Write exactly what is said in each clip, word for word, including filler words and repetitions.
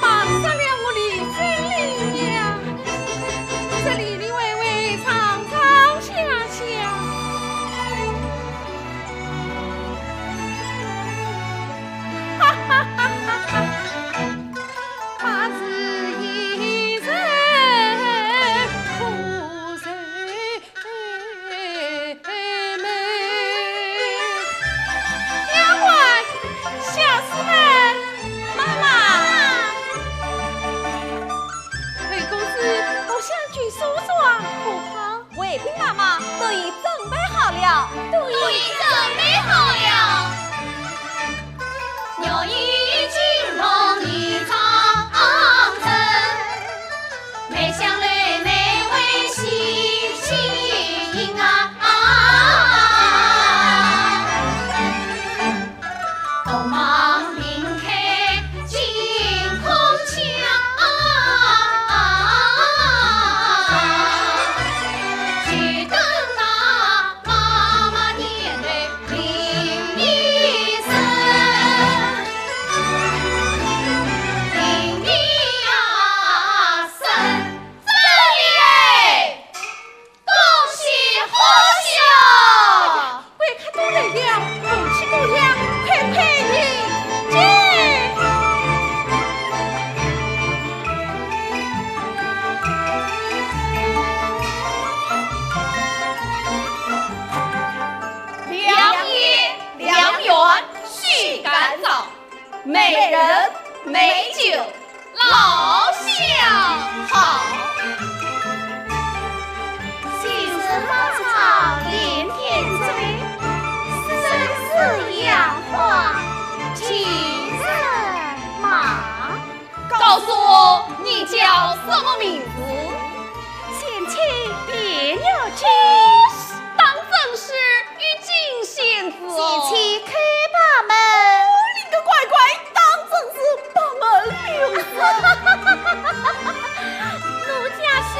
忙煞了我李贞娘，这里里外外上上下下。哈哈哈哈哈！ 丫鬟，小厮们，妈妈。侯公子，我想去梳妆，可好？ 回禀妈妈，都已准备好了。都已准备好了。 贵客都来了，红旗高扬，快快迎接。 良夜良缘须赶早，美人美酒老相好。心似花草连天醉，身似杨花情人梦。 告诉我，你叫什么名字？贤妻卞玉京。当真是玉京仙子哦。贤妻开把门。哦，你个乖乖，当真是八门六锁。奴家是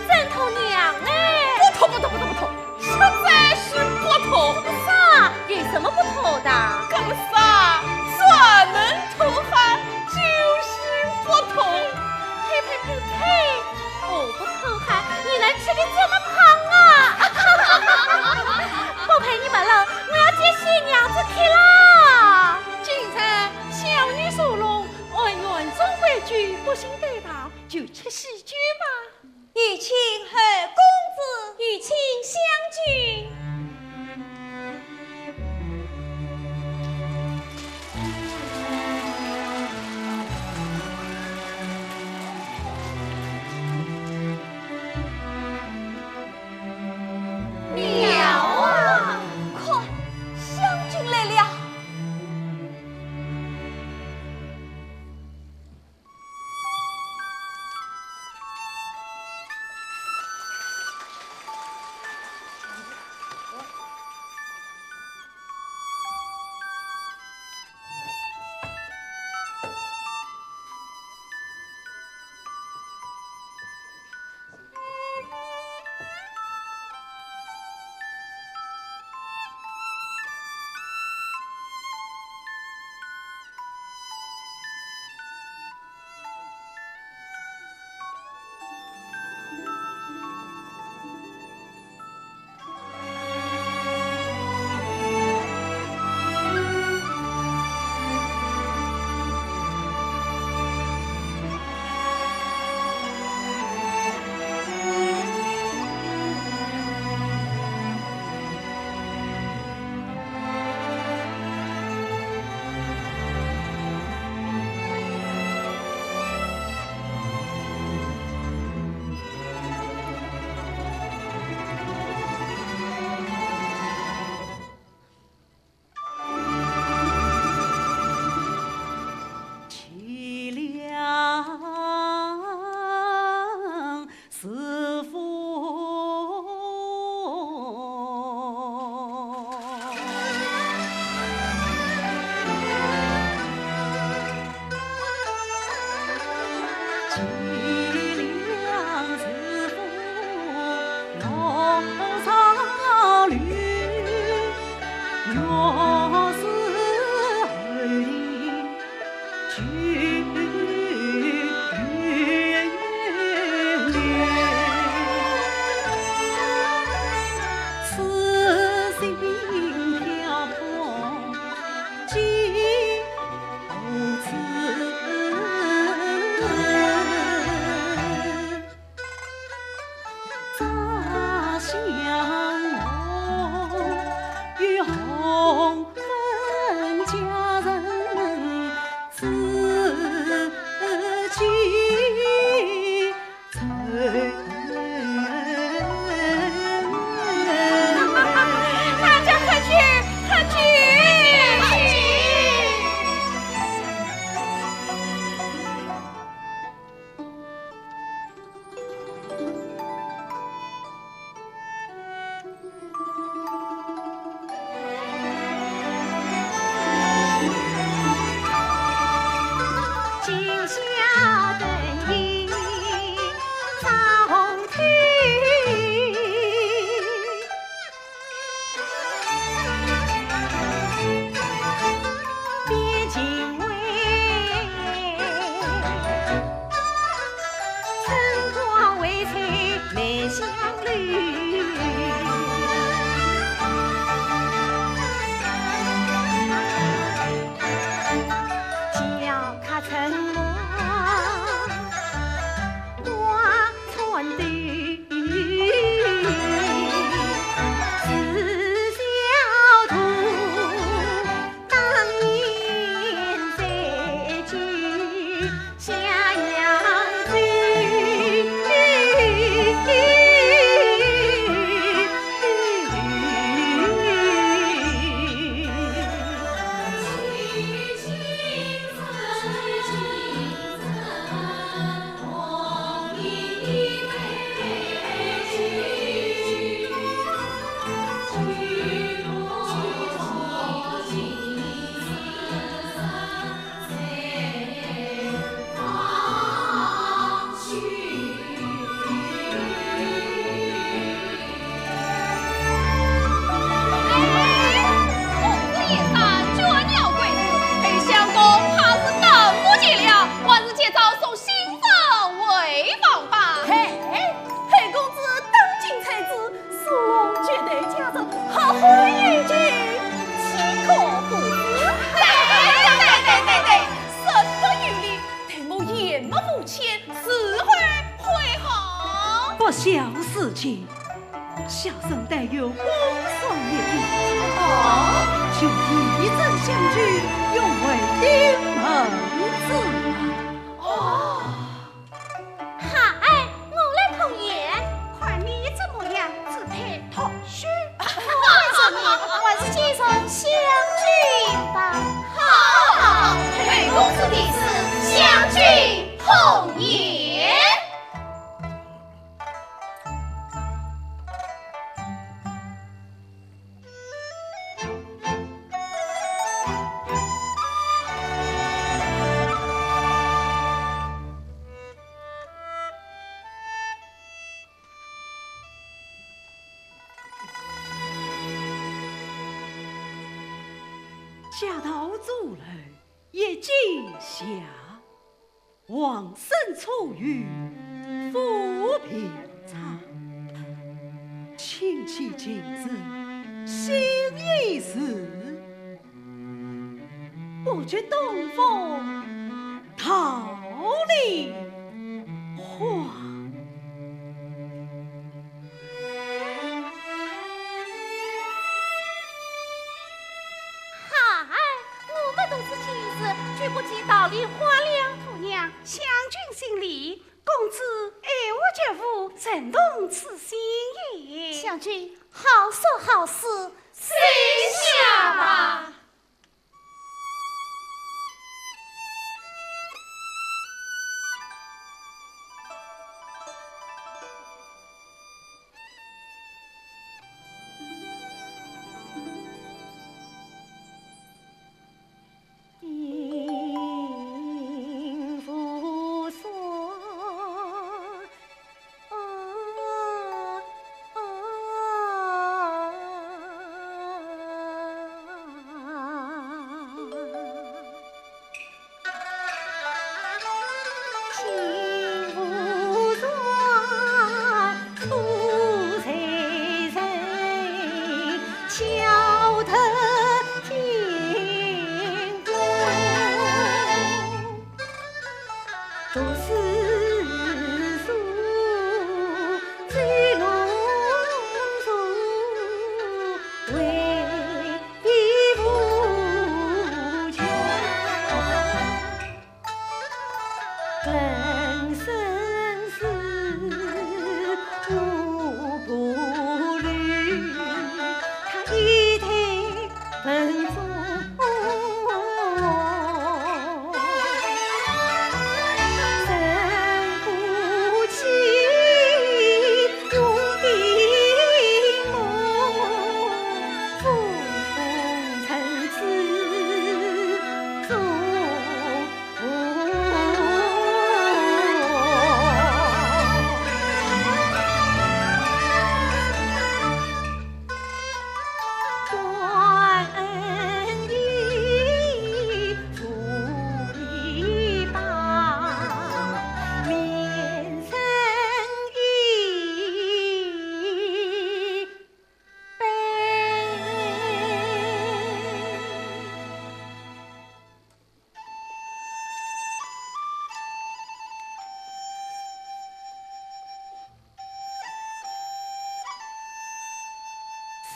挣头娘哎。不妥，不妥，不妥，不妥。 实在是不妥。怎么说？有什么不妥的？怎么说？专门讨好就是不妥。呸呸呸呸！我不讨好，你能吃得这么胖啊？不陪你们了，我要见新娘子去了。今日小女受宠，按院中规矩，不行得当，就吃喜酒吧。 有请侯公子。有请香君。妙啊！快，香君来了。小事情，小生但愿皇上一命，就一镇香君，永为定门之。哦。哈哎，我来童颜。看你这模样，只配托 是，我说你还是继承香君吧。好，好，好，后宫之女子，香君童颜。家道中落，一径下，皇孙初御，富平昌。亲戚近侍，心意事，不及东风桃李花。 哈哎，我们都是近侍，就不及桃李花了。驸娘，香君姓李，公子爱屋及乌，正懂此心意。香君，好说好说，收下吧。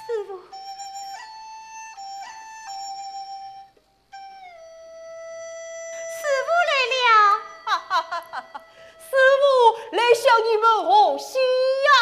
师父，师父来了。师父来向你们贺喜呀！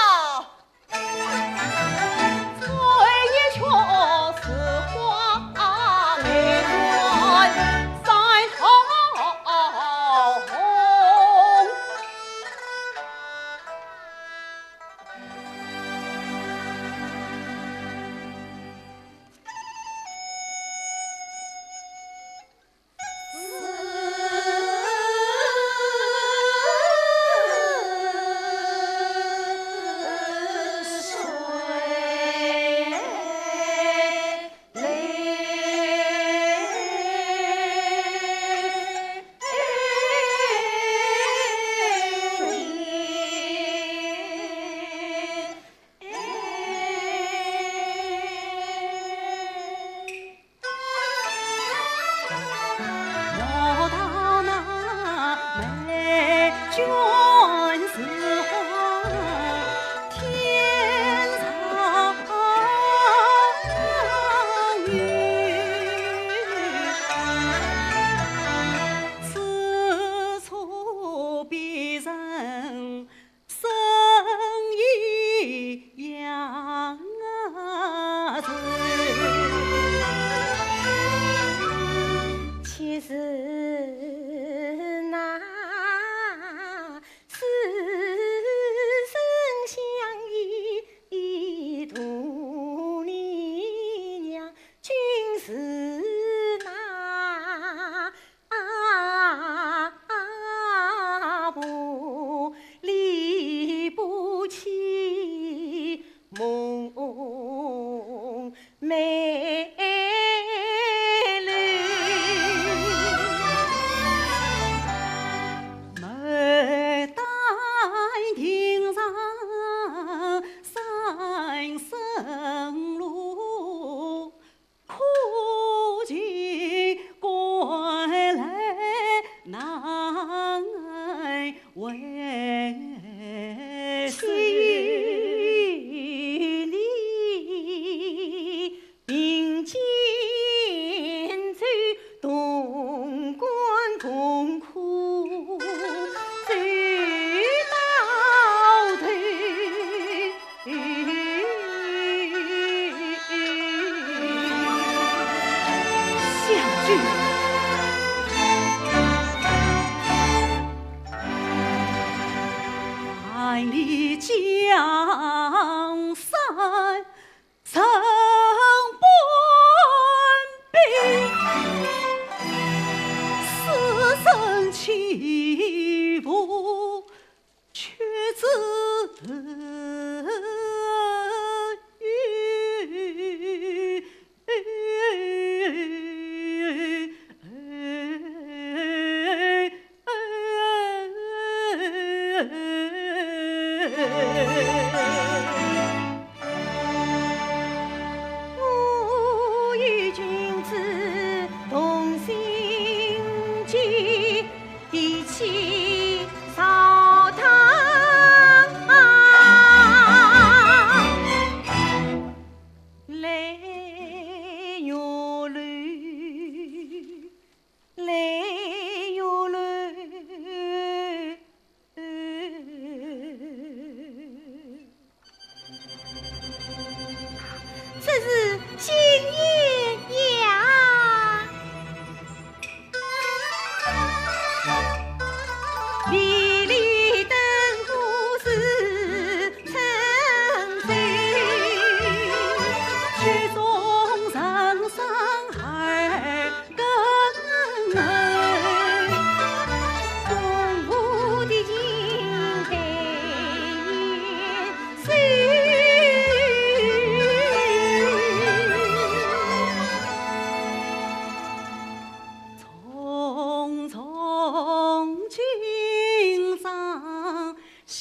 是那似曾相识大姨娘，君是那啊，不离不弃梦寐楼。牡丹亭上三生路， 可知归来难回首。千里并肩走东关，同苦走到头。 相君。万里江山人半壁，此生岂负 却只有我与君子同心结， 提起朝堂。泪月楼，泪月楼。 这是金雁呀。迷离灯火似春水，曲终人散二 更后，东吴的情悲也是匆匆锦上相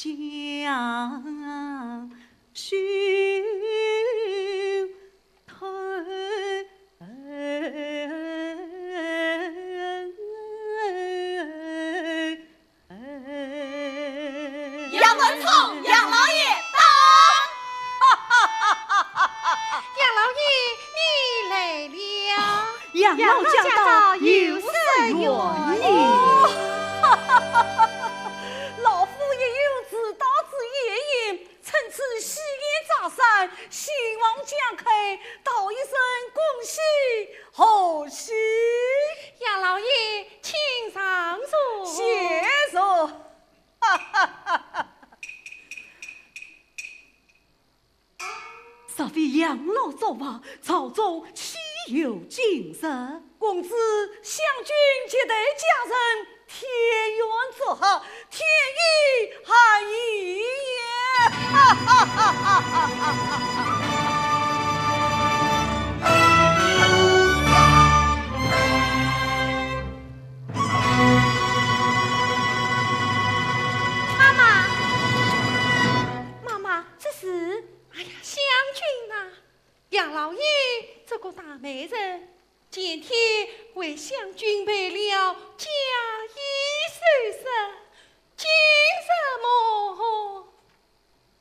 寻。 杨文聪，杨老爷到。杨老爷，你来了。杨老驾到，有失远迎。哦，老夫也有自到之远迎， 乘此喜宴炸山，兴旺将开，道一声恭喜贺喜。杨老爷，请上座。谢座。若非杨老作法，朝中岂有今日？ 公子，香君结对佳人，天缘之合，天意含义也。妈妈，妈妈，这是……哎呀，香君呐，杨老爷这个大美人， 前天为香君备了嫁衣首饰，今日么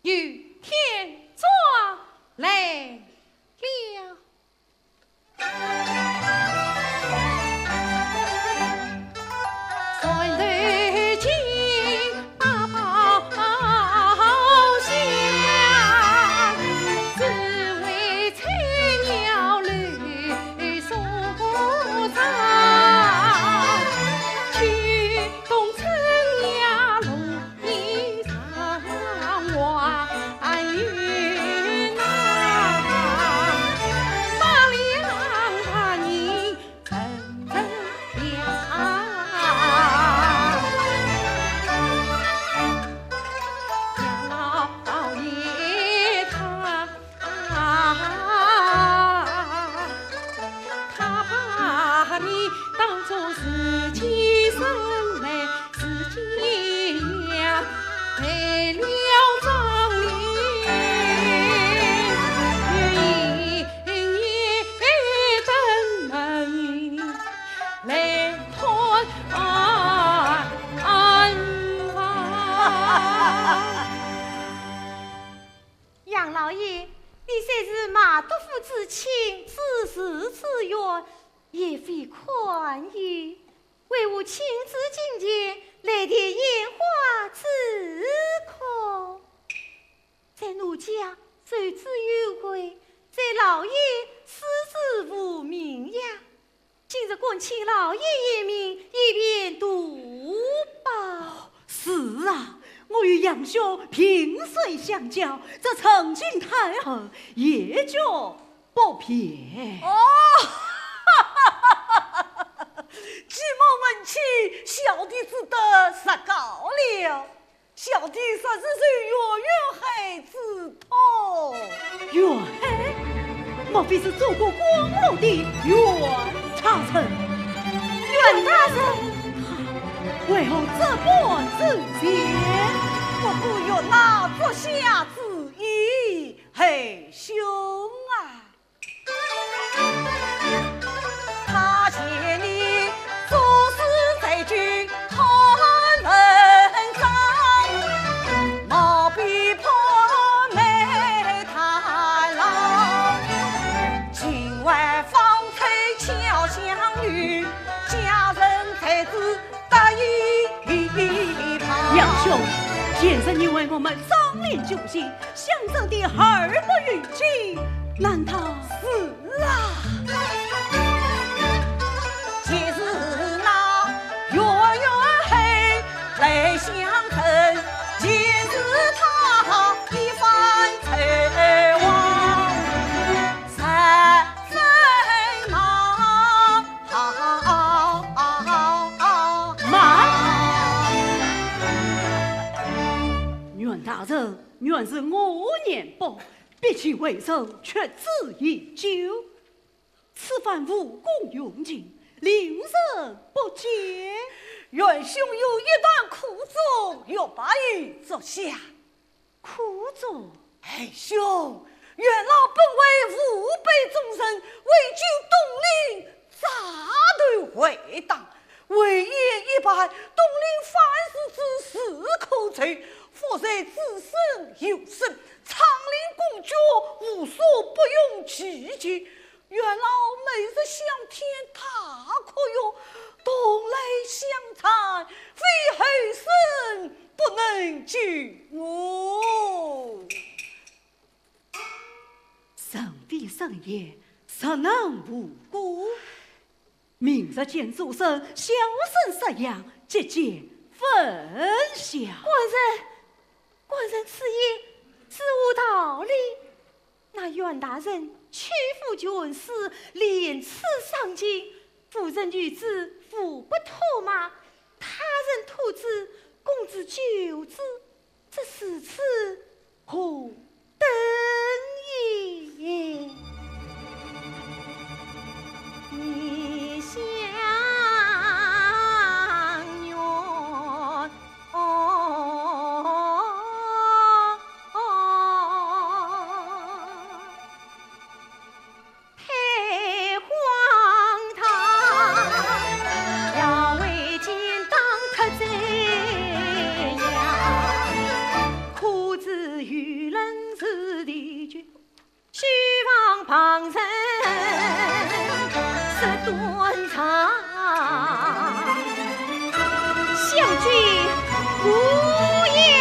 又添妆来了。杨老爷，你虽是马督府之亲，知事之远，也非宽裕，为何亲自进前，来添烟花止渴？在奴家受之有愧，在老爷，实至无名呀。 今日敢请老爷严明，以便图报。是啊，我与杨兄萍水相交，这成亲太后也觉不便。哦，既蒙闻起，小弟只得实告了。 小弟实是受冤枉之痛。冤枉？莫非是做过光禄的袁大人？袁大人？他为何这般自荐？不过有那足下之意，侯兄啊。 他见你做事在军看文章，毛笔破梅太郎。今晚芳吹巧香雨，佳人才子得意旁。杨兄，前日你为我们妆奁酒席， 相赠的二百余金，难道？是啊。前世那月圆黑来相赠，前世他一番愁望，三分忙。慢！袁大人， 原是我年薄，比起为人却只已久。此番无功用情，令人不解。袁兄有一段苦衷，欲把与足下。苦衷？哎，兄，袁老本为吾辈忠臣，为救东林， 杀头回党，为演一派东林反事之事可咒，复在子孙后身，昌林公爵，无所不用其极。袁老每日向天大哭哟，东来相残，非后生不能救我。 人非圣贤，孰能无过？明日见诸神，小生实样，即见分晓。官人，官人此言是无道理。那袁大人屈服权势，廉耻上进，夫人与之互不妥吗？他人托之，公子救之， 这是何等也？你相怨，哦，哦。 太荒唐，要为奸党脱罪呀，可知愚人是地狱，希望旁人是断肠。 相救无呀。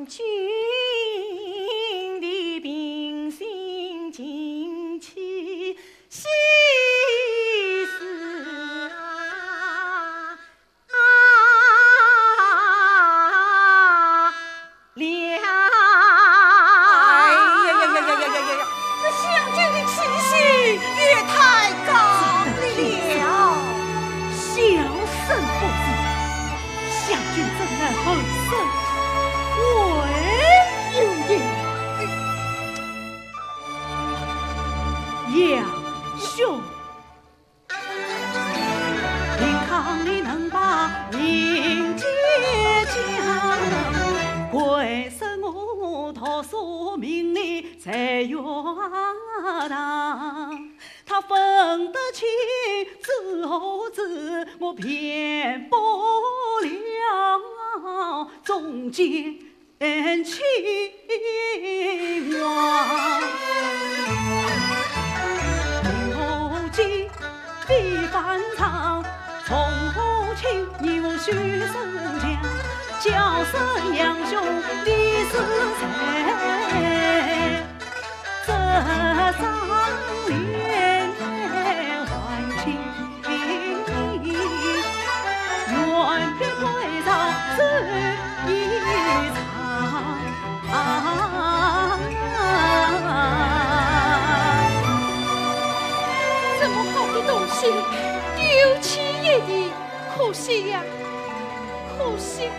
君的平心静气，喜事啊，了。哎呀呀呀呀呀呀呀！这香君的气息也太高了。小生不知，香君怎奈何生未有言。杨兄，平康你能把名节讲，为什么读书名利在学堂？他分得清是和是，我辨不了中间。 情话。如今非凡常，从何请你我许生讲，叫声杨兄你是谁？这张脸还请 这么好的东西，丢弃一地，可惜呀，可惜。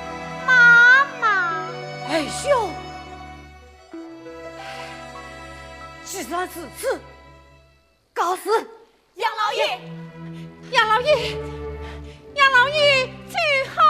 妈妈。哎呦，既然如此， 告辞。杨老爷，杨老爷，杨老爷，走好啊！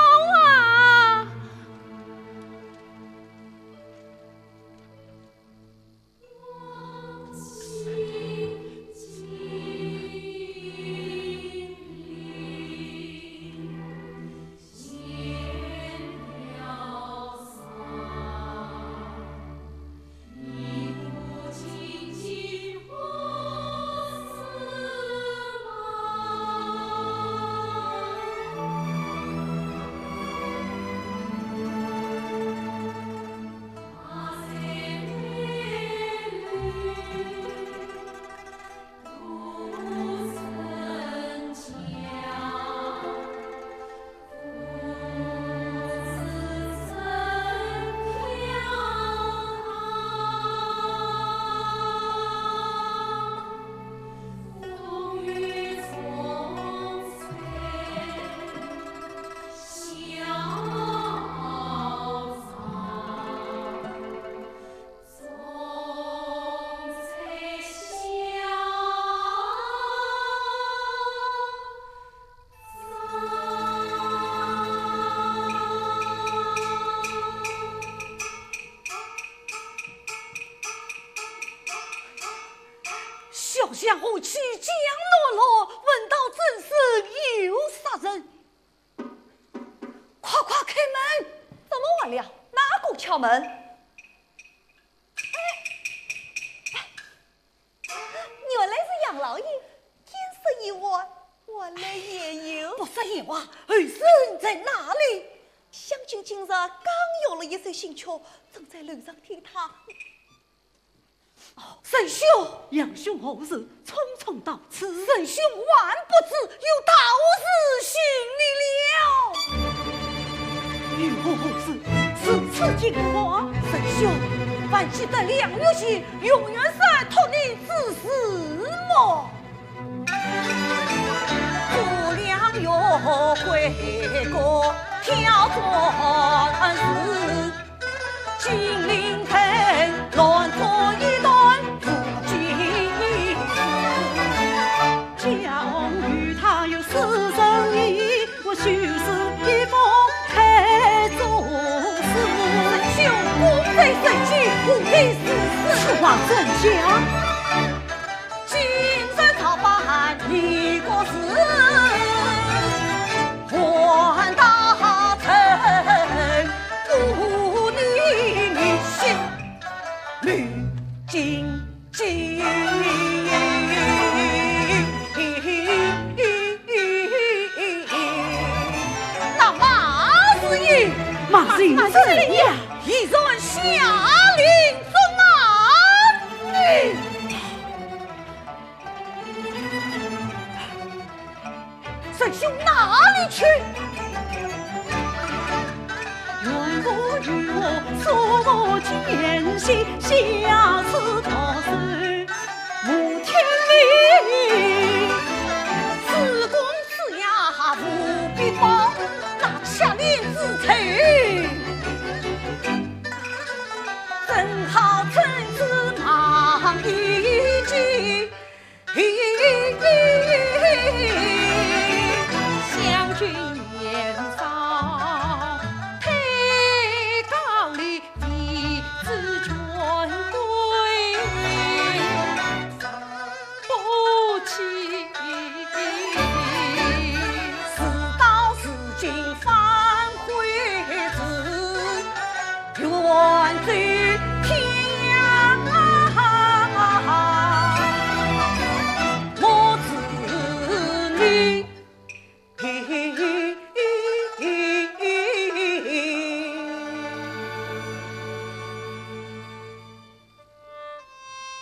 小香火气将落落，闻道真是有杀人。快快开门！怎么晚了？哪个敲门？哎，哎， 原来是杨老爷，天色已晚，晚来也有。不说闲话，后生在哪里？香君今日刚有了一首新曲，正在楼上听他。哦，沈兄！杨兄何事匆匆到此？沈兄还不知，有道士寻你了。 有何事如此惊慌？沈兄，还记得两月前，荣元帅托你之事么？家翁与他有私人意，我许是一封开祝书。沈兄，公在人间，何必私事？此话怎讲？今日操办你国事，还大臣不理民心。 那马士英，马士英怎样？下令捉拿你。 仁兄哪里去？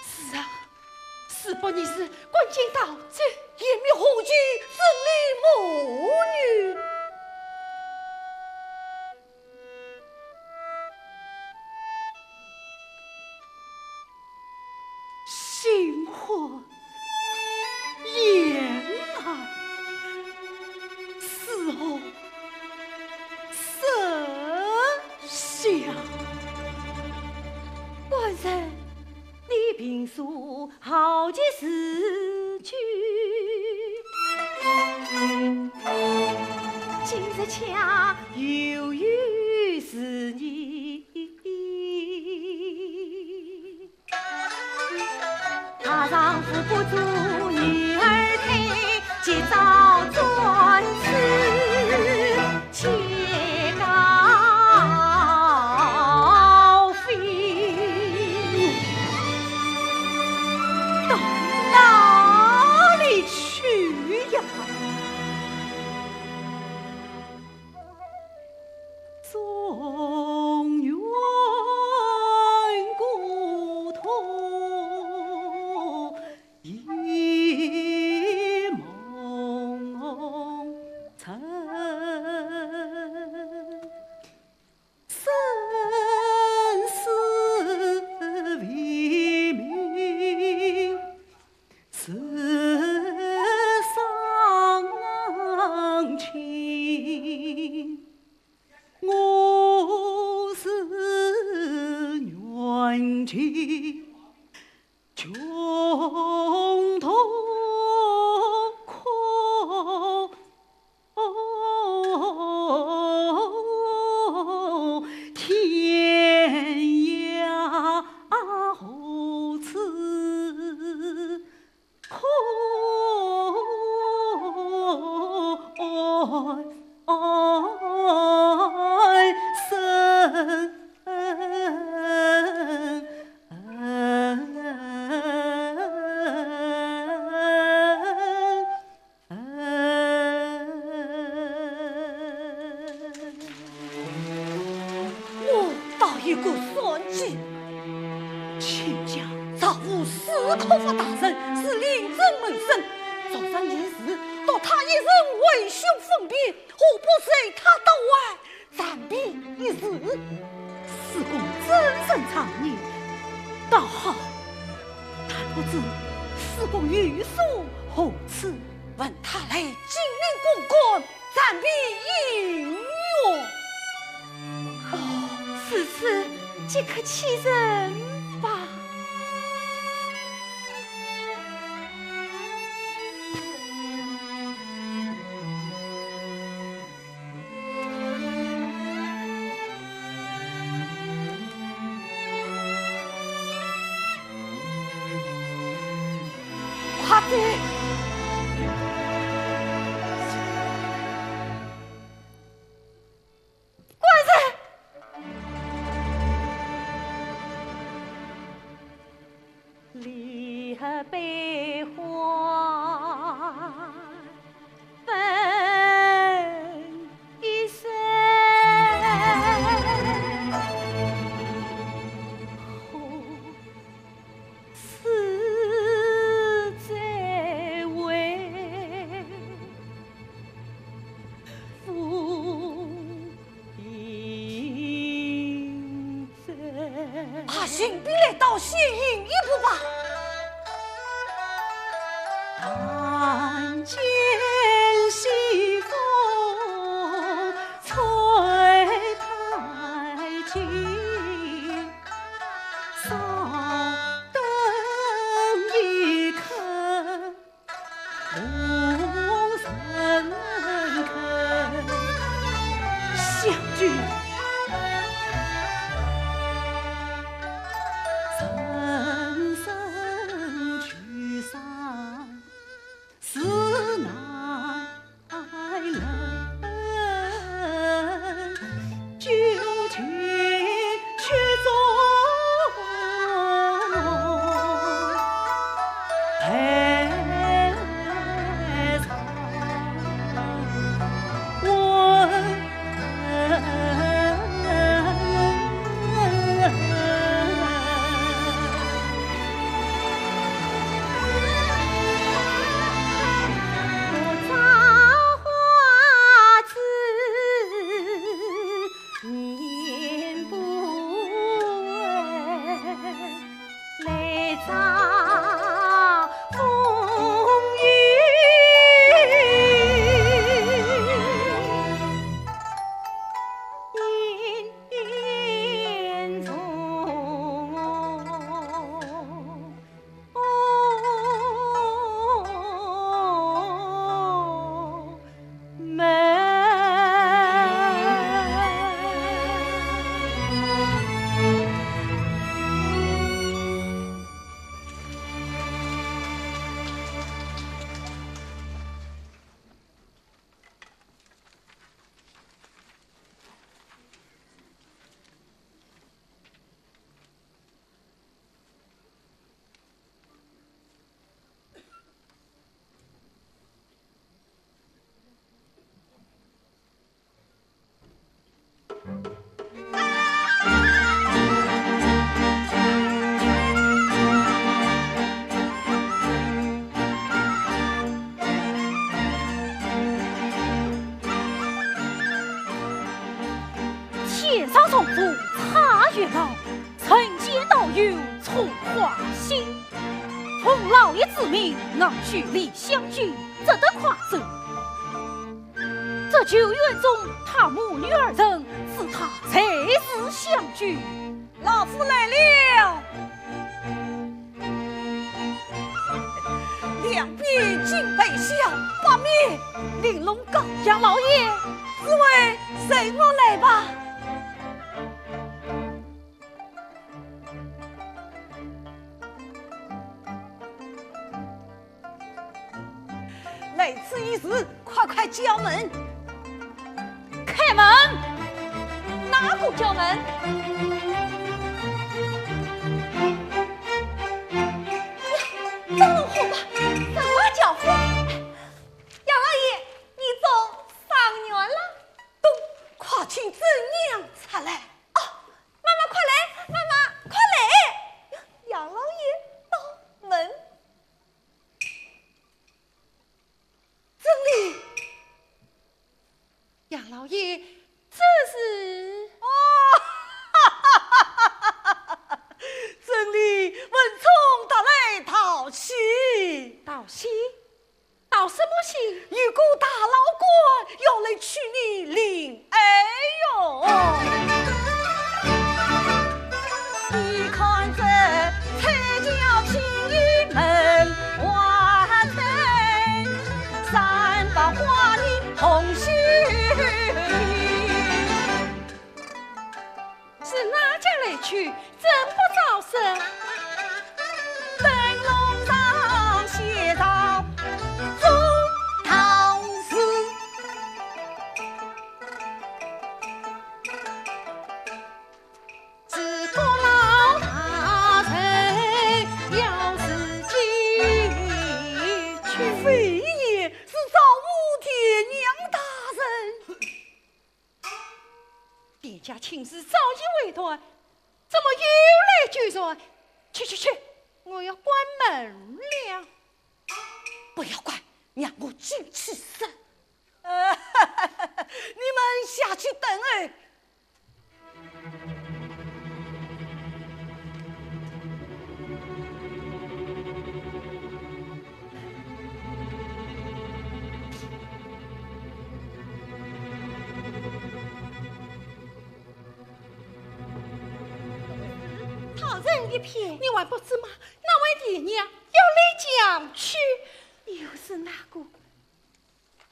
是啊，是不你是赶尽到这，也没何其真理母女。 心欢言爱，似何设想？官人，你平素豪杰之举，今日恰犹有此意。 大丈夫不做女儿胎，及早转世谢高飞。到哪里去呀？ 状元孤独一梦成，生死未明，自伤情。 我是愿尽穷途苦天涯何处 空安身。我倒有个算计。请讲。赵武死口服大人是临阵谋生，昨日倷是独他一人为兄分辨，何不随他到外暂避一时？四公真正仗义，倒好，但不知四公寓所何处？ 问他来金陵公馆暂避应援。哦，如此即刻启程吧。 快点！官人！离合悲欢 分一生。行笔来到，先饮一壶吧。但见西风吹太急，稍等一刻。 天上重重插月楼，人间道友重花心。奉老爷之命，我去李香君，只得快走。这酒宴中，他母女二人，知她才是香君。老夫来了。两边金杯香，八面玲珑糕。杨老爷，此位随我来吧。 来此一事，快快叫门。开门！哪个叫门？呀，灯笼火把，什么叫风？杨老爷，你做啥人了？咚，快请尊娘出来。哦， 妈妈，快来！妈妈，快来！杨老爷到门。珍妮。杨老爷，这是？哦，哈哈哈哈哈！珍妮，文聪到来道喜。道喜？ 道什么喜？有个大老倌要来娶你林爱玉。你看这翠桥青衣门外头，山高花影红袖里。 是哪家来娶，怎不早说？灯笼上写着祝道士，是个老大人要自己娶。非也，是赵武田杨大人。 店家亲事早已未断，怎么又来纠缠？去去去，我要关门了。不要关，让我进去说。呃，你们下去等候。人一片。你还不知吗？那位店娘要来抢去。又是那个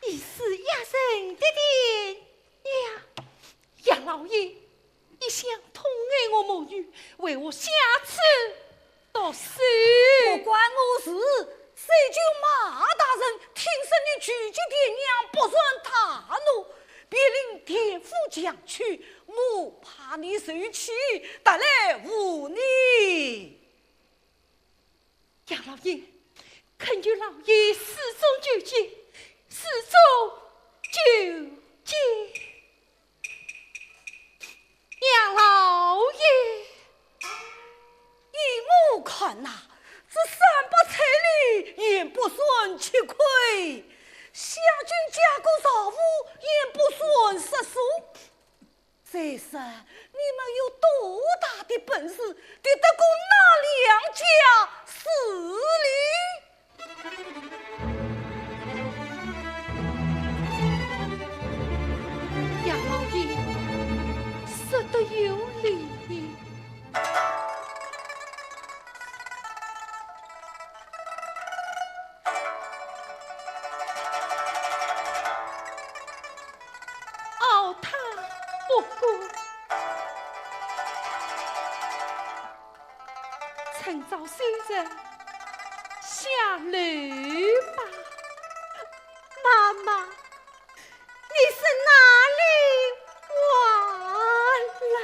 疑似野人的店娘。杨老爷，一向痛爱我母女，为何下此毒手？不关我事，谁叫马大人听说你拒绝店娘不传大怒，便令店夫抢去，我怕你受气，特来护你。 杨老爷，恳求老爷恕罪求见，恕罪求见。杨老爷，依我看呐，这三百彩礼也不算吃亏，夏军嫁个丈夫也不算失手。 再说，你们有多大的本事，抵得过那两家势力？杨老爷，说得有理。 熬他不过。趁早收拾下楼吧。妈妈，你是哪里话来？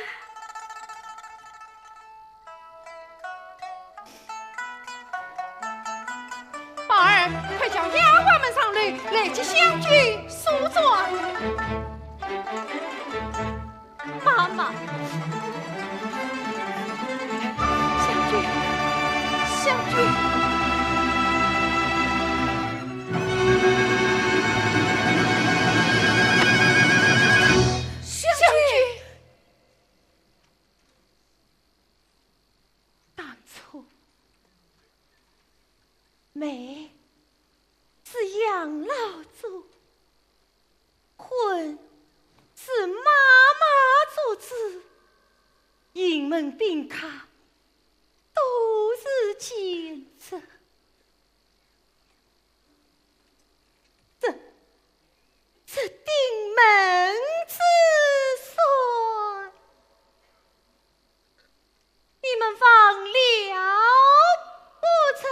宝儿，快叫丫鬟们上楼，来替香君梳妆。妈妈，香君，香君，香君。 当初，媒是杨老做，婚是妈妈做主，胤门宾客都是奸贼。 这，这顶门之算，你们忘了不成？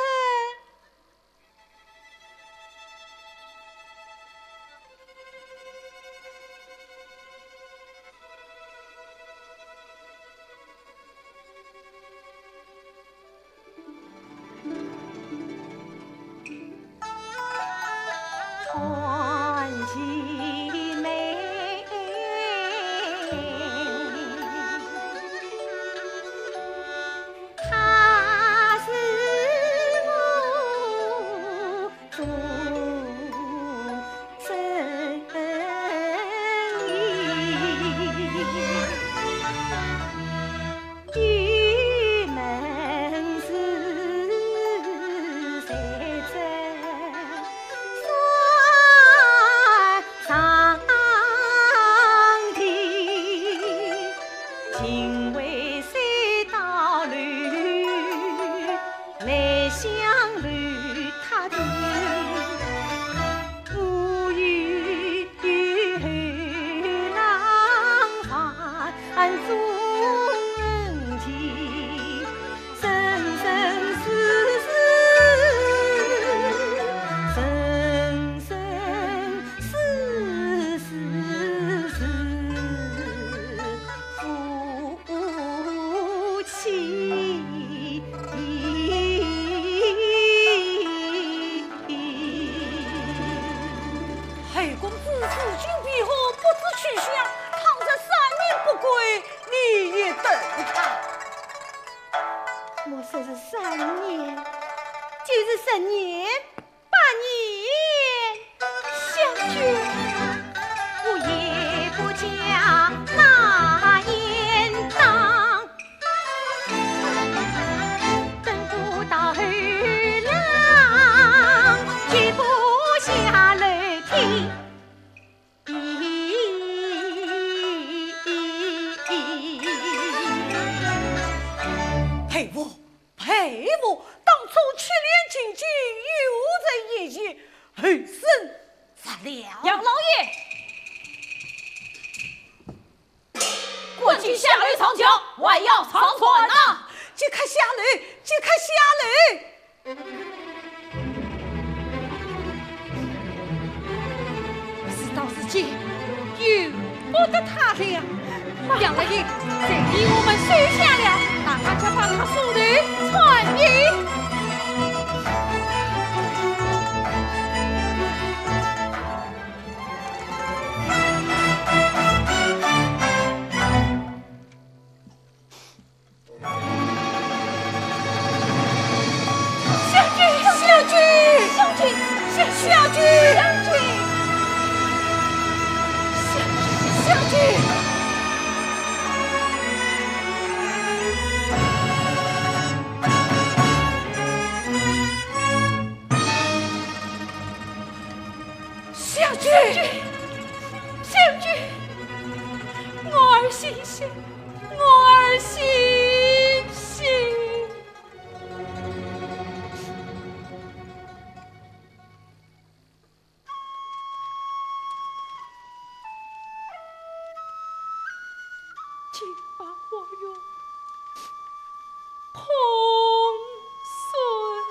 后宫之事久闭后，不知去向，倘若三年不归，你也等他。莫说是三年，就是十年、八年，香君，我也不嫁那鄢荡。 等不到后郎，绝不下楼梯。佩服，佩服，当初赤练进京，有人一言，后生杀了。杨老爷，赶紧下楼上轿，还要上船呐！即刻下楼，即刻下楼。 事到如今，由不得他了。杨老爷，罪名我们收下了，大家就把他送到船边。 将军，将军，将军，将军，将军，将军，将军。将军，将军，我儿醒醒，我儿醒醒。金榜花园。 空孙了。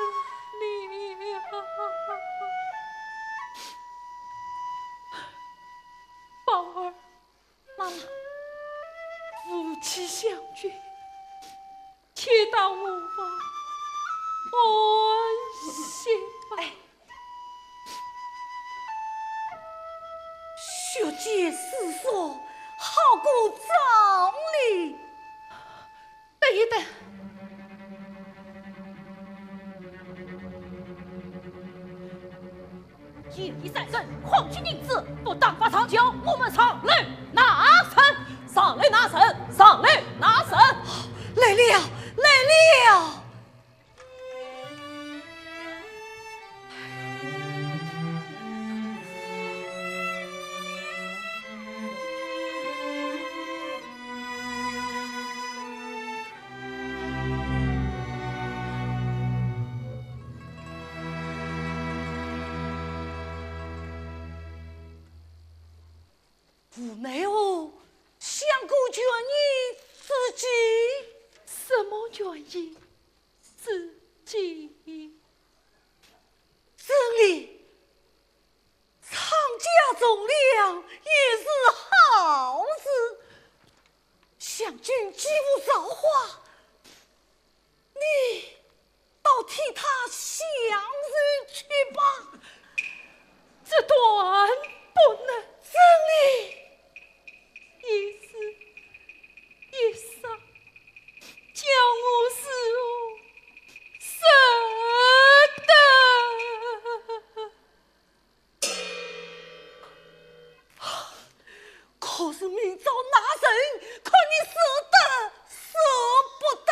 宝儿，妈妈，夫妻相聚，且到我房安歇吧。哎， 血溅诗书，好过葬礼。等一等。一二三，人，矿取银子，不打发上轿，我们上楼拿人，上楼拿人，上楼拿人。来了，来了。 无奈何，相国权宜之计。什么权宜之计？这里，藏家从良，也是好事。相君既无造化， 你倒替他想想去吧。这断不能。这里一时一时，叫我如何舍得？ 可是明朝那人，看你舍得舍不得。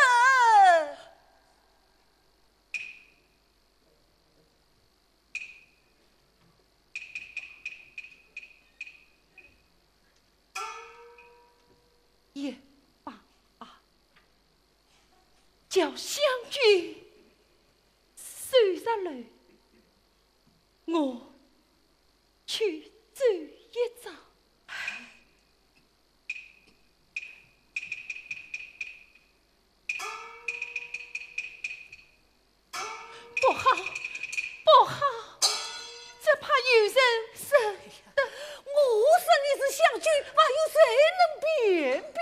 也罢啊，叫相君收拾了，我去走一遭。 不好，不好，只怕有人认得。我说你是相君，还有谁能辨别？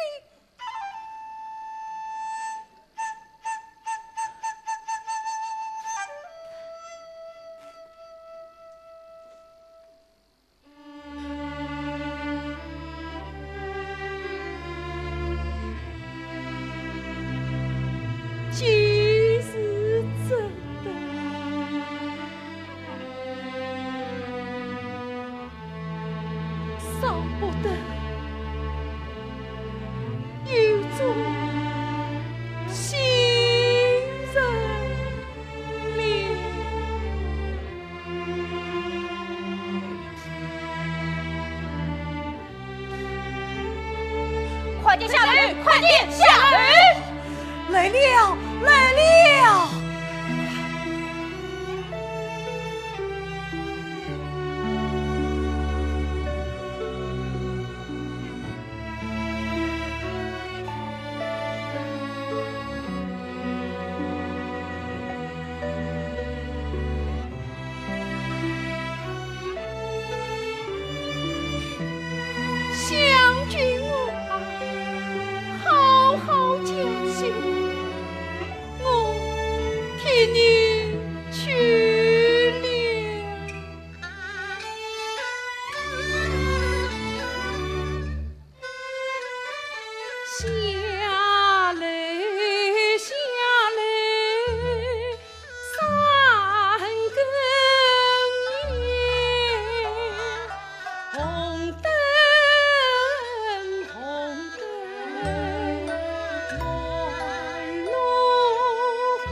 既是真的，少不得有种信任哩。 快点下楼，快点下楼！来了，来了。香君啊，好好叫醒，我替你去了。 下来，下来，三更夜，红灯，红灯，满路灰。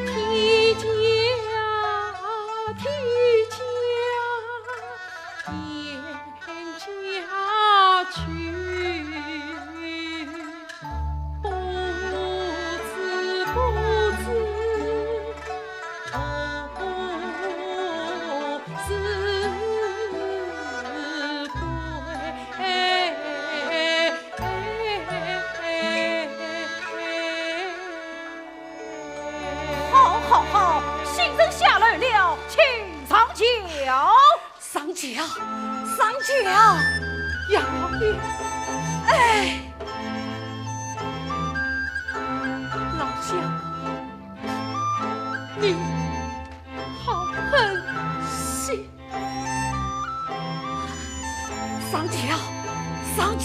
天家，天家，天家去，不知，不知 不知归。好，好，好，新人下楼了，请上轿。上轿，上轿。杨老爷，哎，老相公，你 好狠心。上轿，上轿。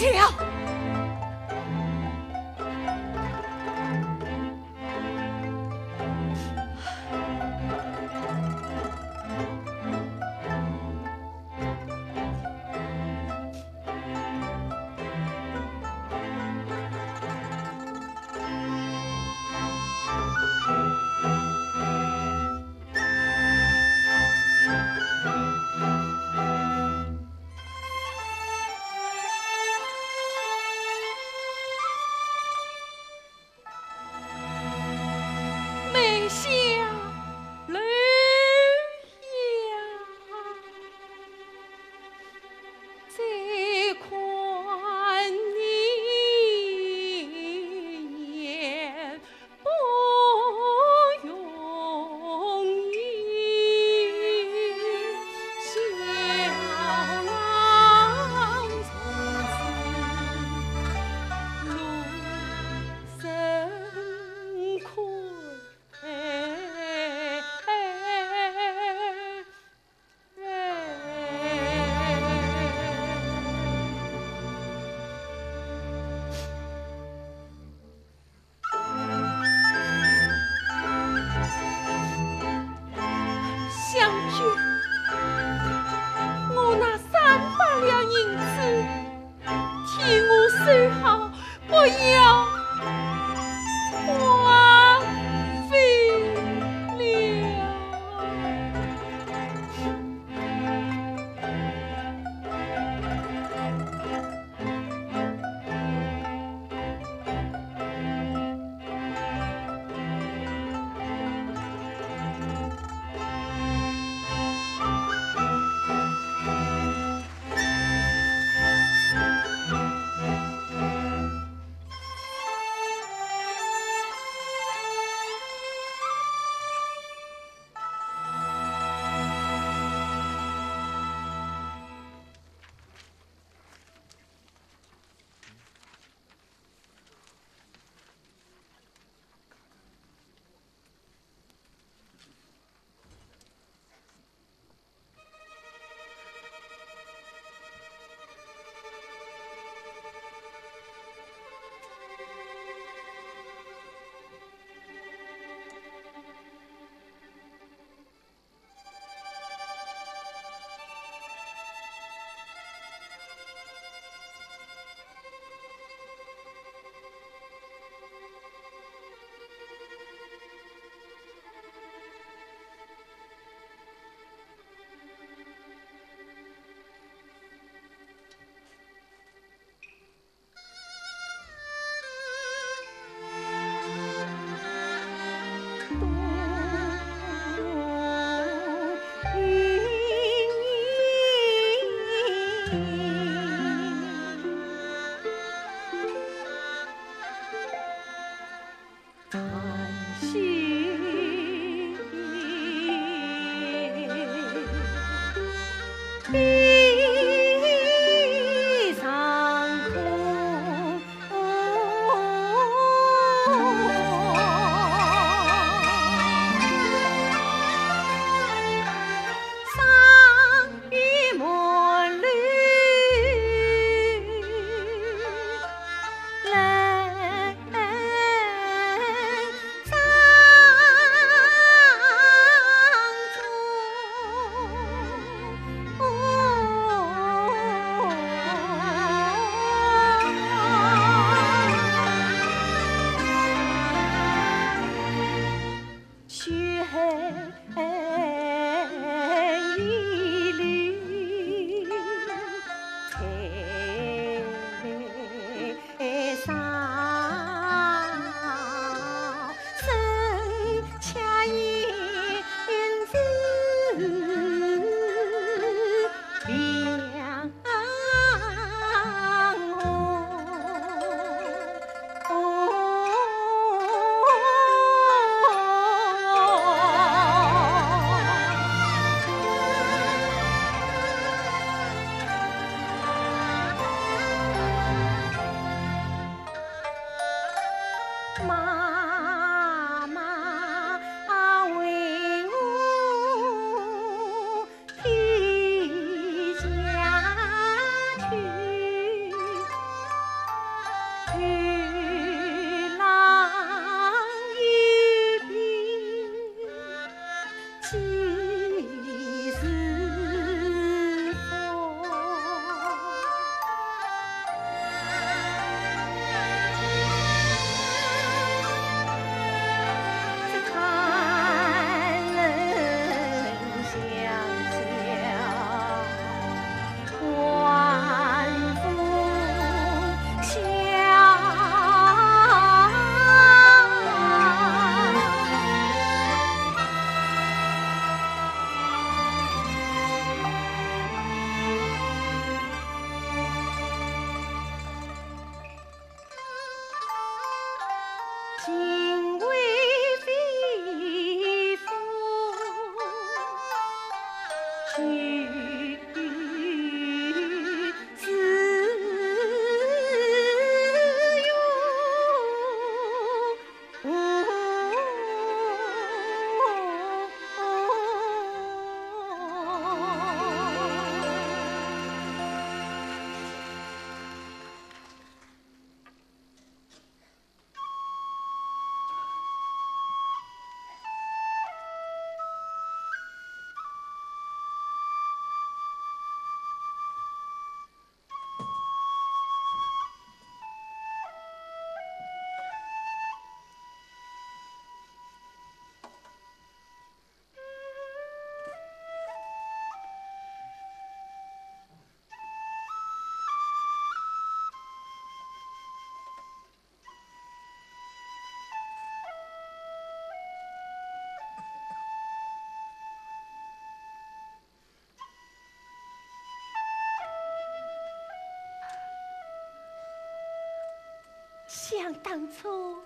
想当初，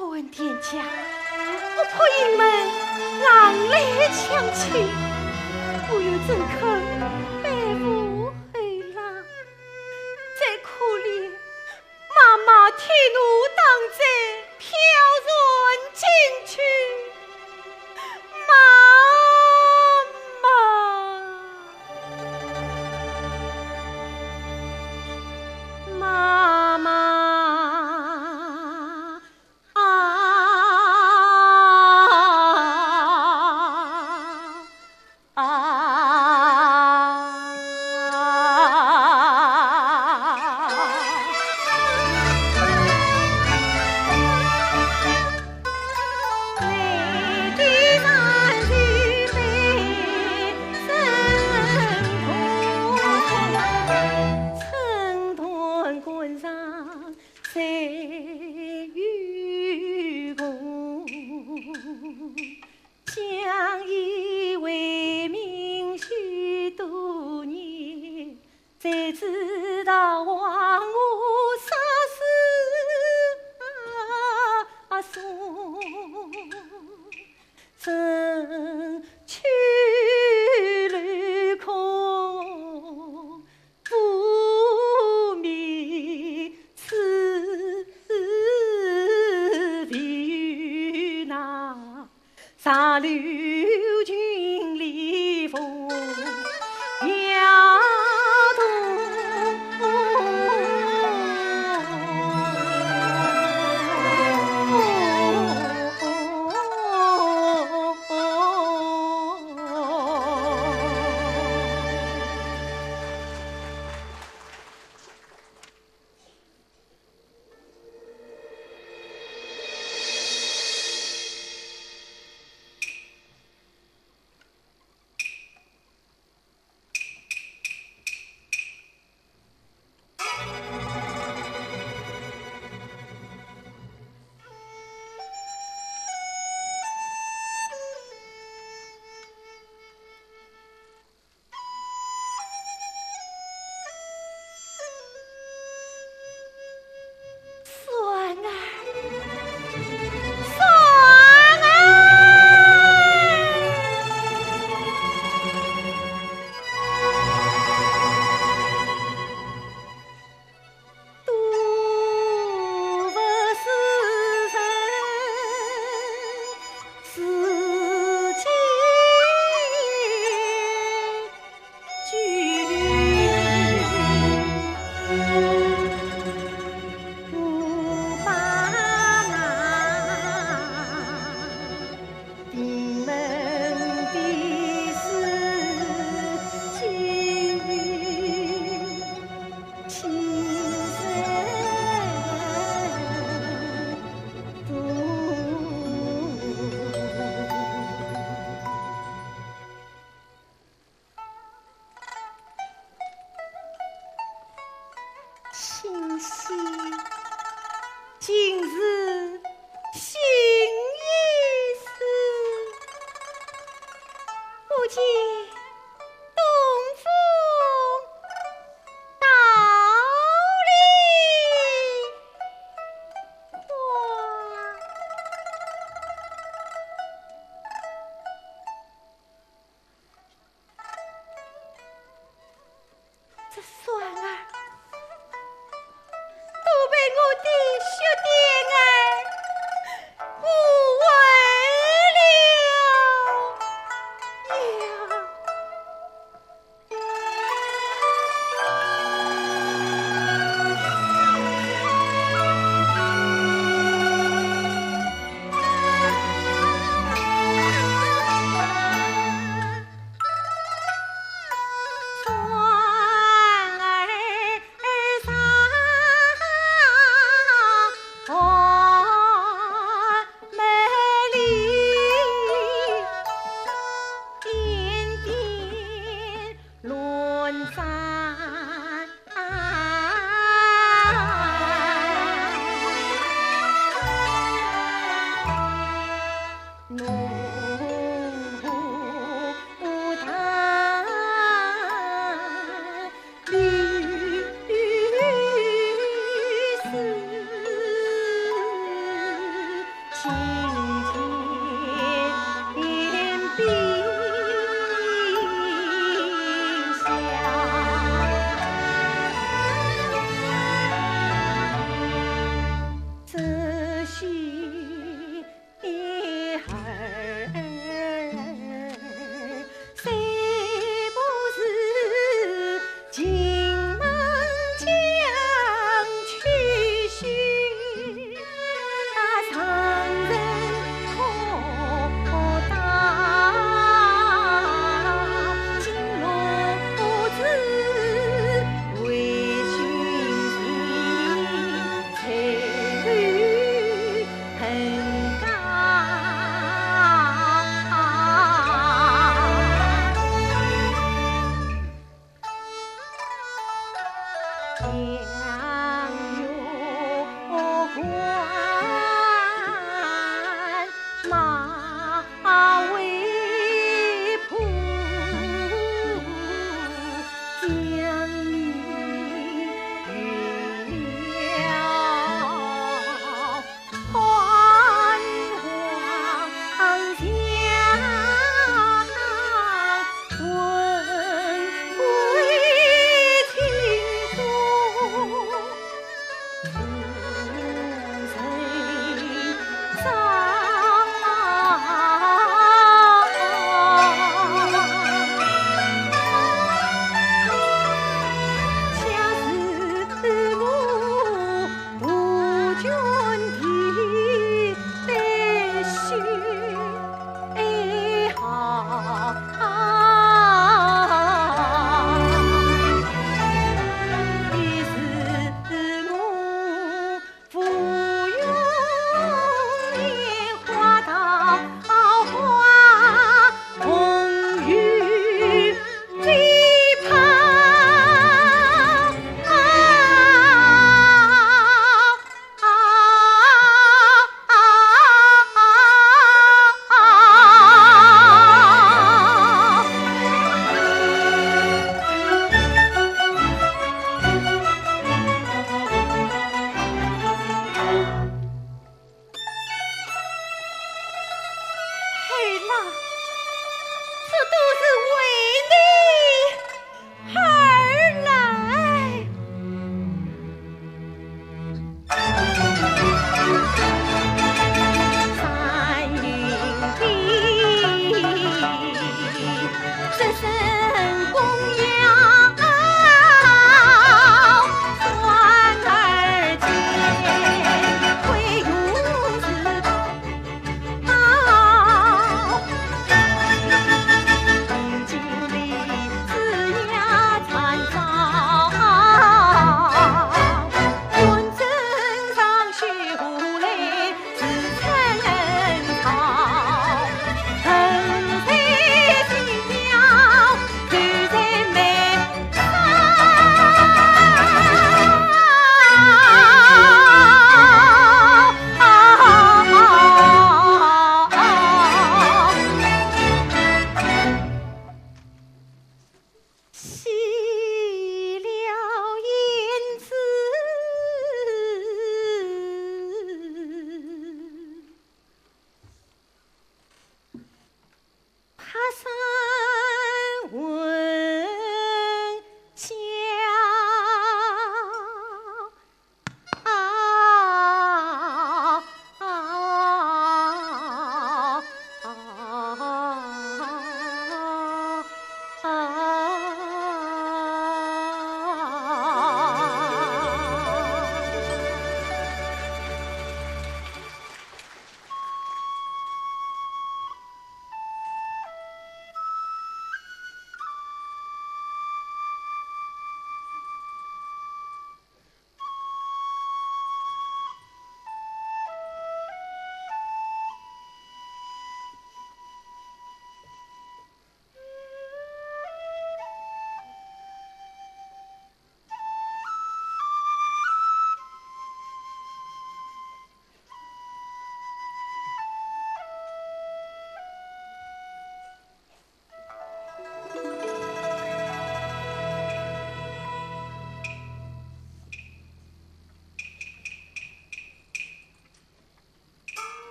我问店家，我破营门，冷来抢亲，我又怎肯背负后浪？再可怜，妈妈替奴当仔，飘船进去。妈妈，妈妈。 啊，啊，相依为命许多年，谁知道黄河霎时送，身去楼空。 无名，此非有那上流群里风摇动。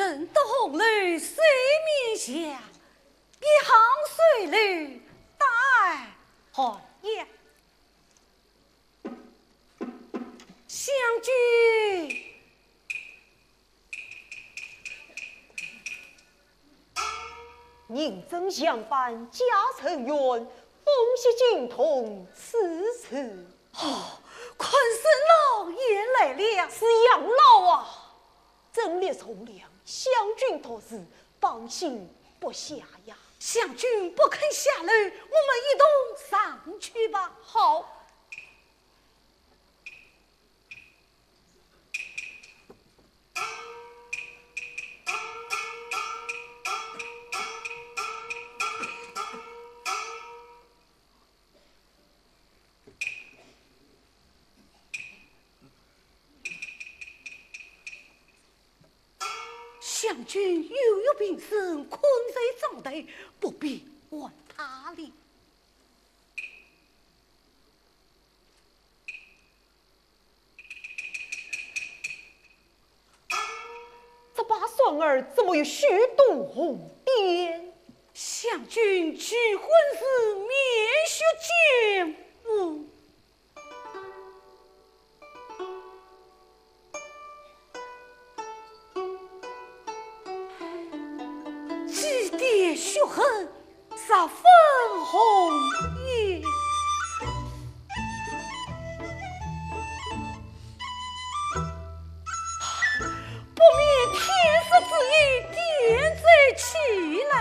人到红楼水面下，一行水楼大寒夜。香君， 人正相伴驾乘远，风雪惊动此处。哦，看是老爷来了。是杨老啊，阵列从良，香君独自放心不下呀。香君不肯下楼，我们一同上去吧。好。 香君又有病身，困在帐台，不必唤她了。 这把扇儿怎么有许多红点？香君去婚时面血溅污，几点血痕 十分红艳。不免天色之意，点缀起来。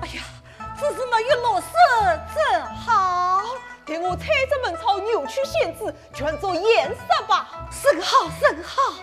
哎呀，只是没有落色正好。待我采摘嫩草，扭曲线子， 全做颜色吧。甚好，甚好。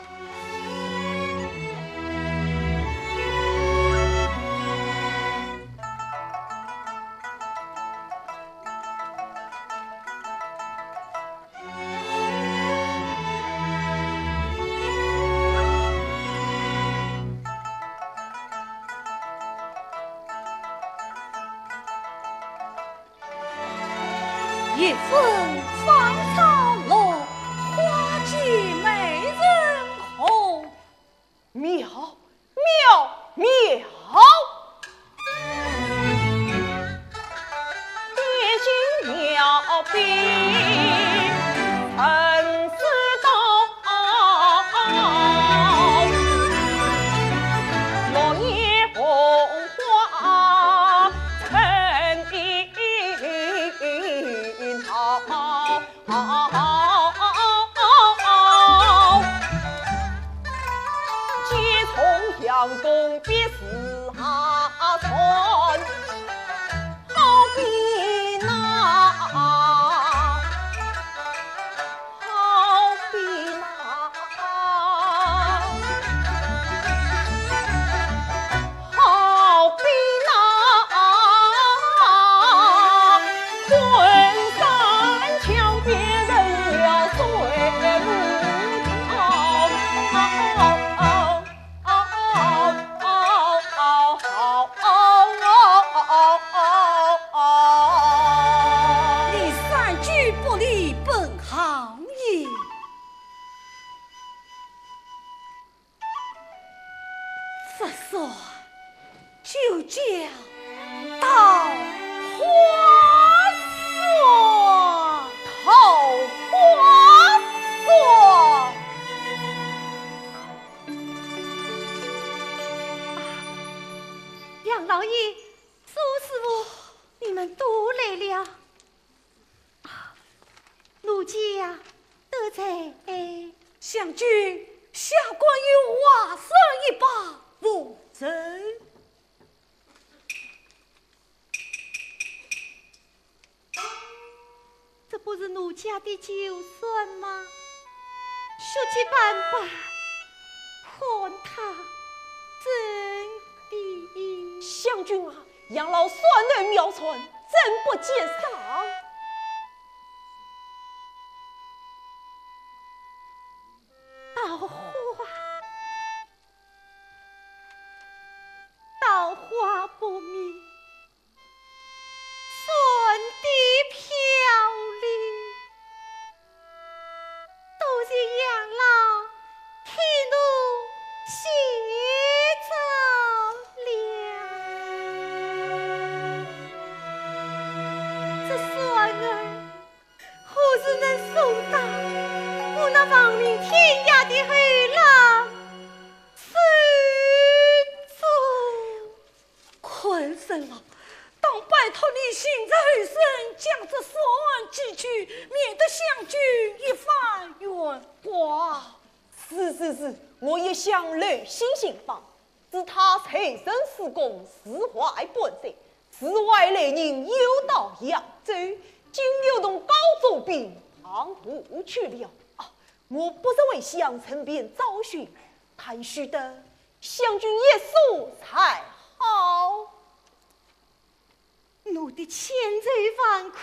一阵芳草绿，花间美人红。妙，妙，妙！你三句不离本行业。 这说就叫桃花扇。桃花扇。杨老爷，苏师傅，你们都来了。 奴家多谢。香君，下官有话说一罢，无罪。这不是奴家的旧扇吗？血迹斑斑，看它真的……香君啊， 杨老扇儿妙算，怎不见赏？桃花，桃花不明，扇的飘零，多谢杨老替奴写。了，当拜托你现在后生将这算寄去，免得香君一番怨挂。是是是，我一向留心信访，知他才生死功，自怀半生，自怀来人又到扬州，今又同高宗并旁途去了。啊，我不如回乡趁便找寻， 但须得香君一说才好。奴的千愁万苦，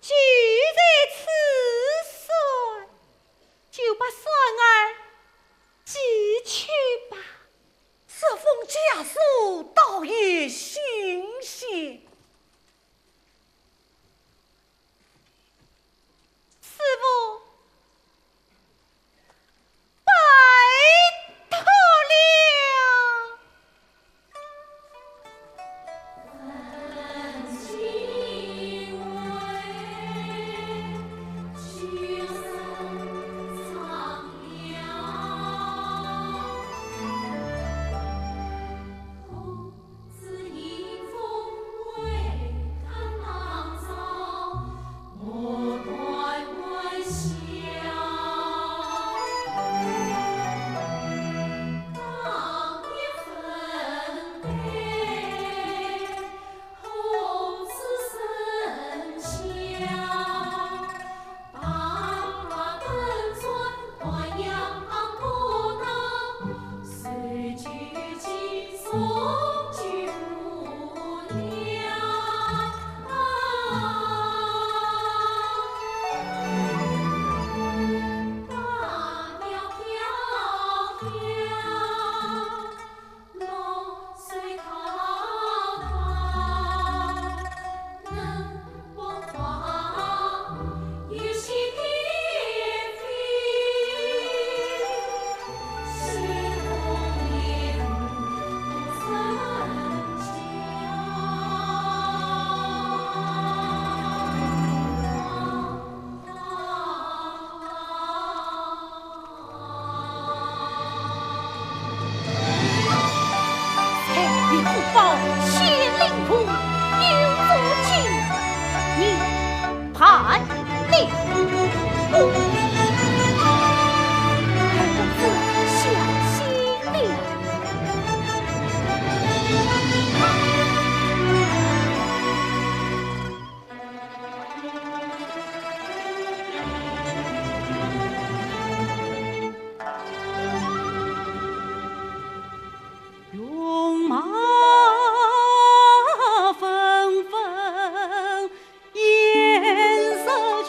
就在此算，就把算儿寄去吧。这封家书倒也新鲜。 师父，拜托了。彩云虎豹，仙灵符，有足轻，你判定。公子小心了。 云马纷纷掩日去。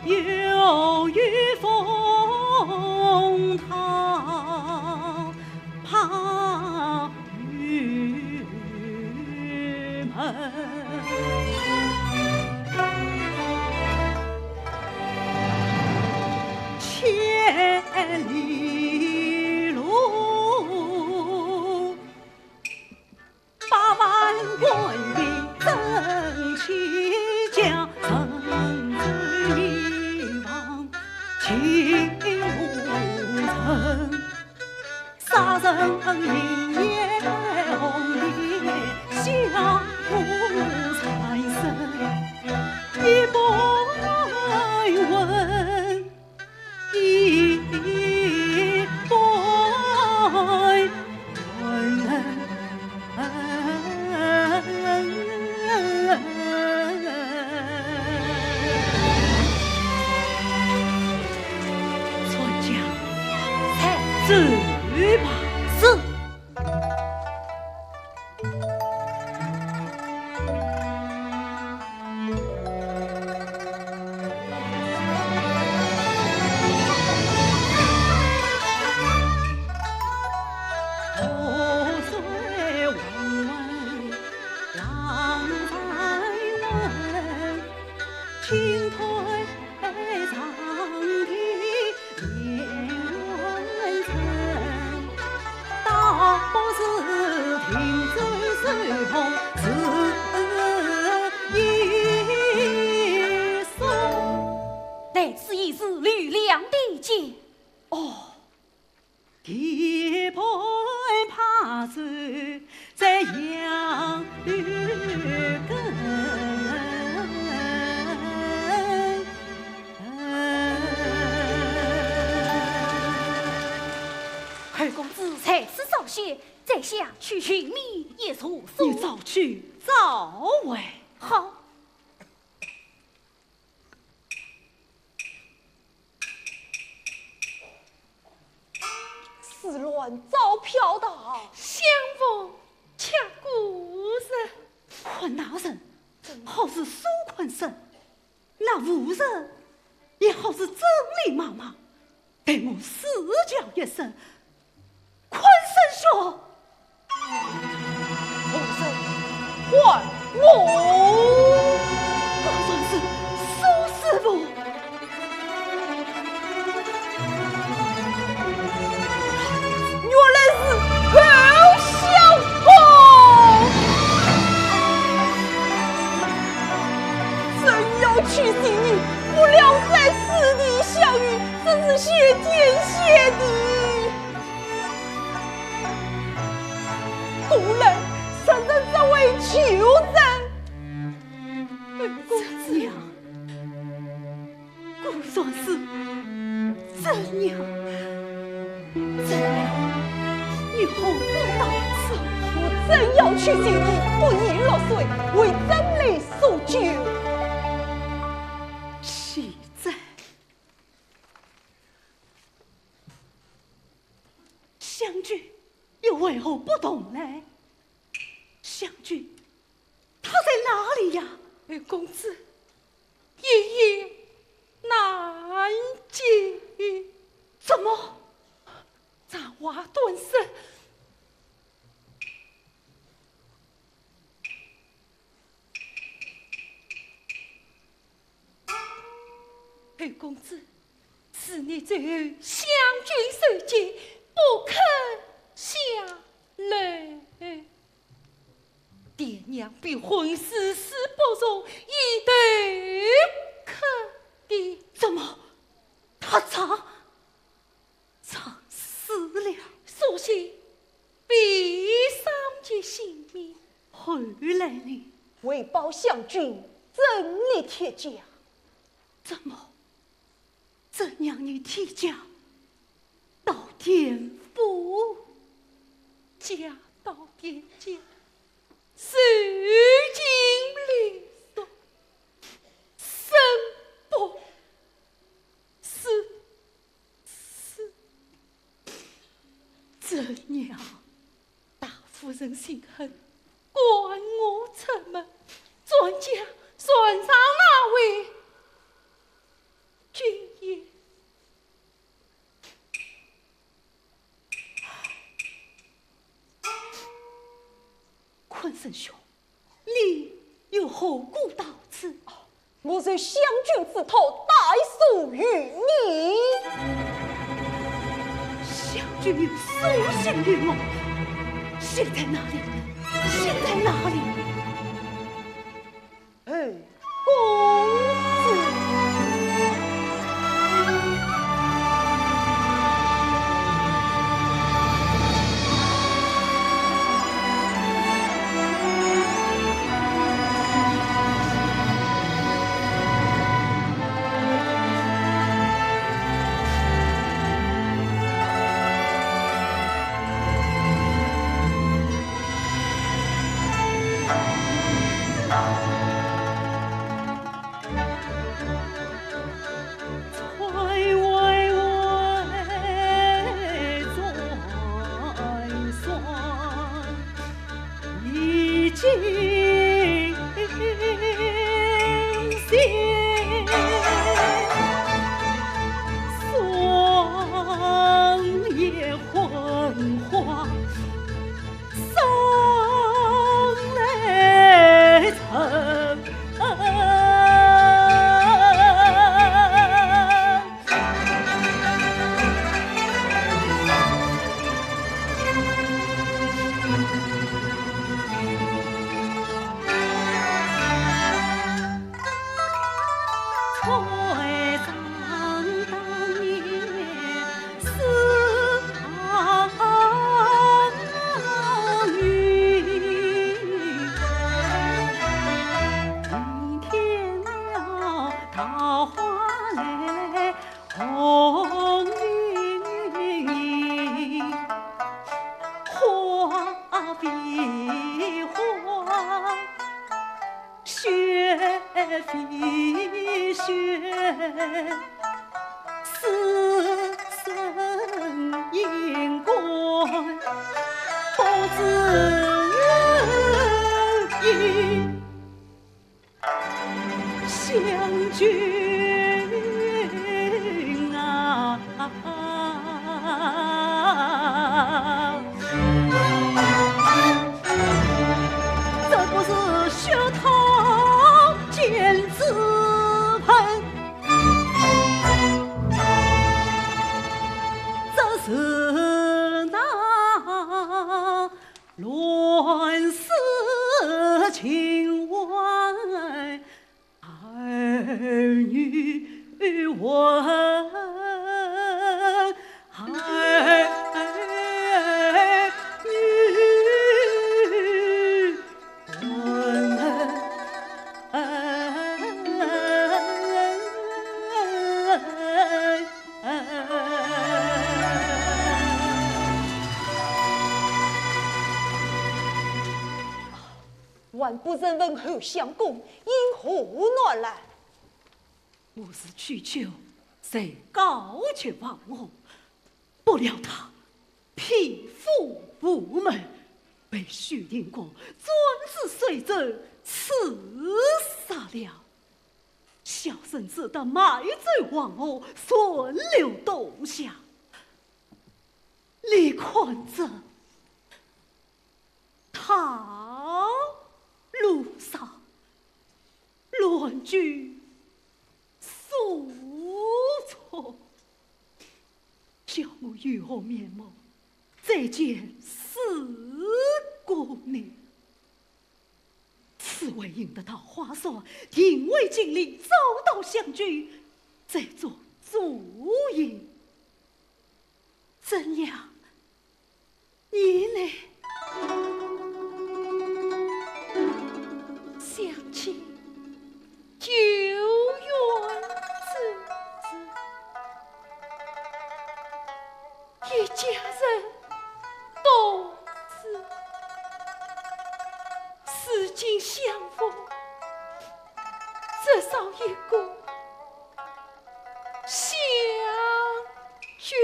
又遇风涛怕雨门。 千里路，百万官兵争千家，人走一方尽无人。杀人名言红颜笑谈生，一般问 一般问。传家，在此吧。是。在杨柳根。侯公子在此稍歇，在下去寻觅一处所。你早去早回。好。 此卵早飘到。相府却无人。看那人，好似苏坤生，那妇人，也好似曾丽妈妈。待我四叫一声， 坤生兄。洪生，唤我。果然是苏师傅。原来是侯相公。正要去寻你，不料在此地相遇，真是谢天谢地。 果然，圣人只为求人。怎样？果然是怎样？怎样？你何故到此？我正要去寻你，不宜落水，为怎来所求？岂在？ 香君又为何不动来？香君，她在哪里呀？侯公子，一言难尽。怎么？长话短说。 侯公子，是你最后相君受惊，不肯下楼。爹娘比婚事事不容，一头磕地。怎么？他早 早死了。所幸未伤及性命。后来呢？为报相君，赠你铁甲。怎么？怎样？你铁甲到田府？甲到田间，受尽凌辱，生不如死。 怎样？大夫人心狠，赶我出门，转家传上那位君爷。坤生兄， 你又何故到此？我受相君之托，带书与你。相君有书信与我，信在哪里？信在哪里？哎，公子。一血，死生因果，不知因。 香君啊，这不是血溅纸盆，这是那 乱世情爱，儿女问。还不曾问候相公，因何乱来？我是去求谁告诉王后，不料他 匹夫无门，被许定国专制水镇刺杀了。小生只得卖罪王后，顺流东下。你看这桃路上，乱军 所从，叫我有何面目再见四姑娘？此回应得桃花扇，定为金陵，找到香君，再做主意。怎样？ 你呢？想起久远之事，一家人多子，如今相逢，至少一个 相聚，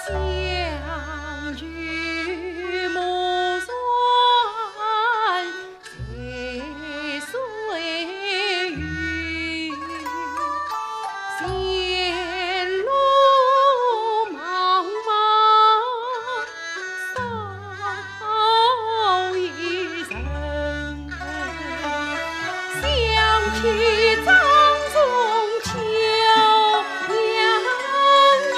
相聚，目前在水云，前路茫茫，少一人。 想起掌中娇娘女，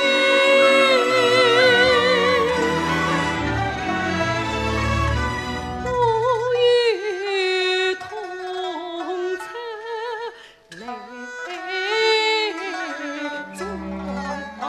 不由痛出泪纵横。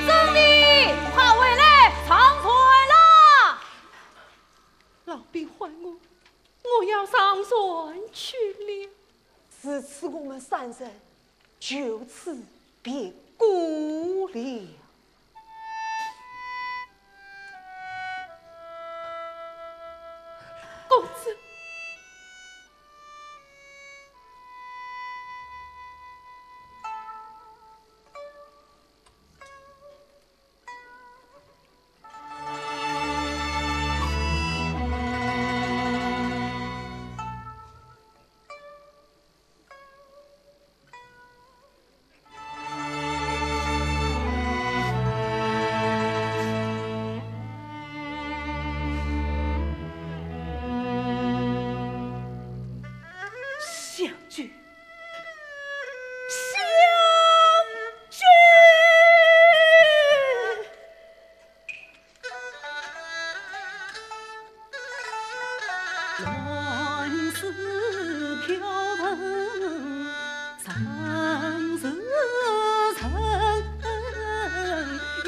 兄弟，快回来上船啦！老兵唤我，我要上船去了。如此我们三人 就此别过了。公子。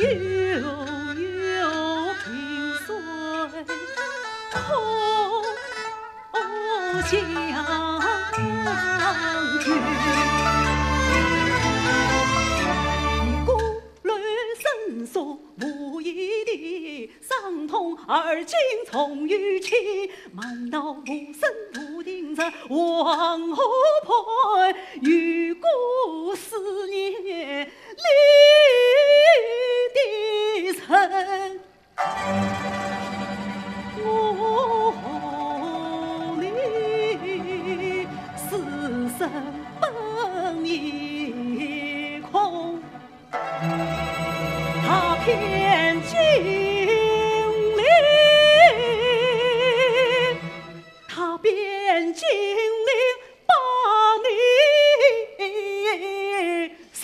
悠悠萍水空相遇。孤楼深锁无依地， 伤痛而今重遇期，满脑无声无定日往何盼？与孤思念离别人，我何离，此生本已空。 踏遍金陵，踏遍金陵把你寻。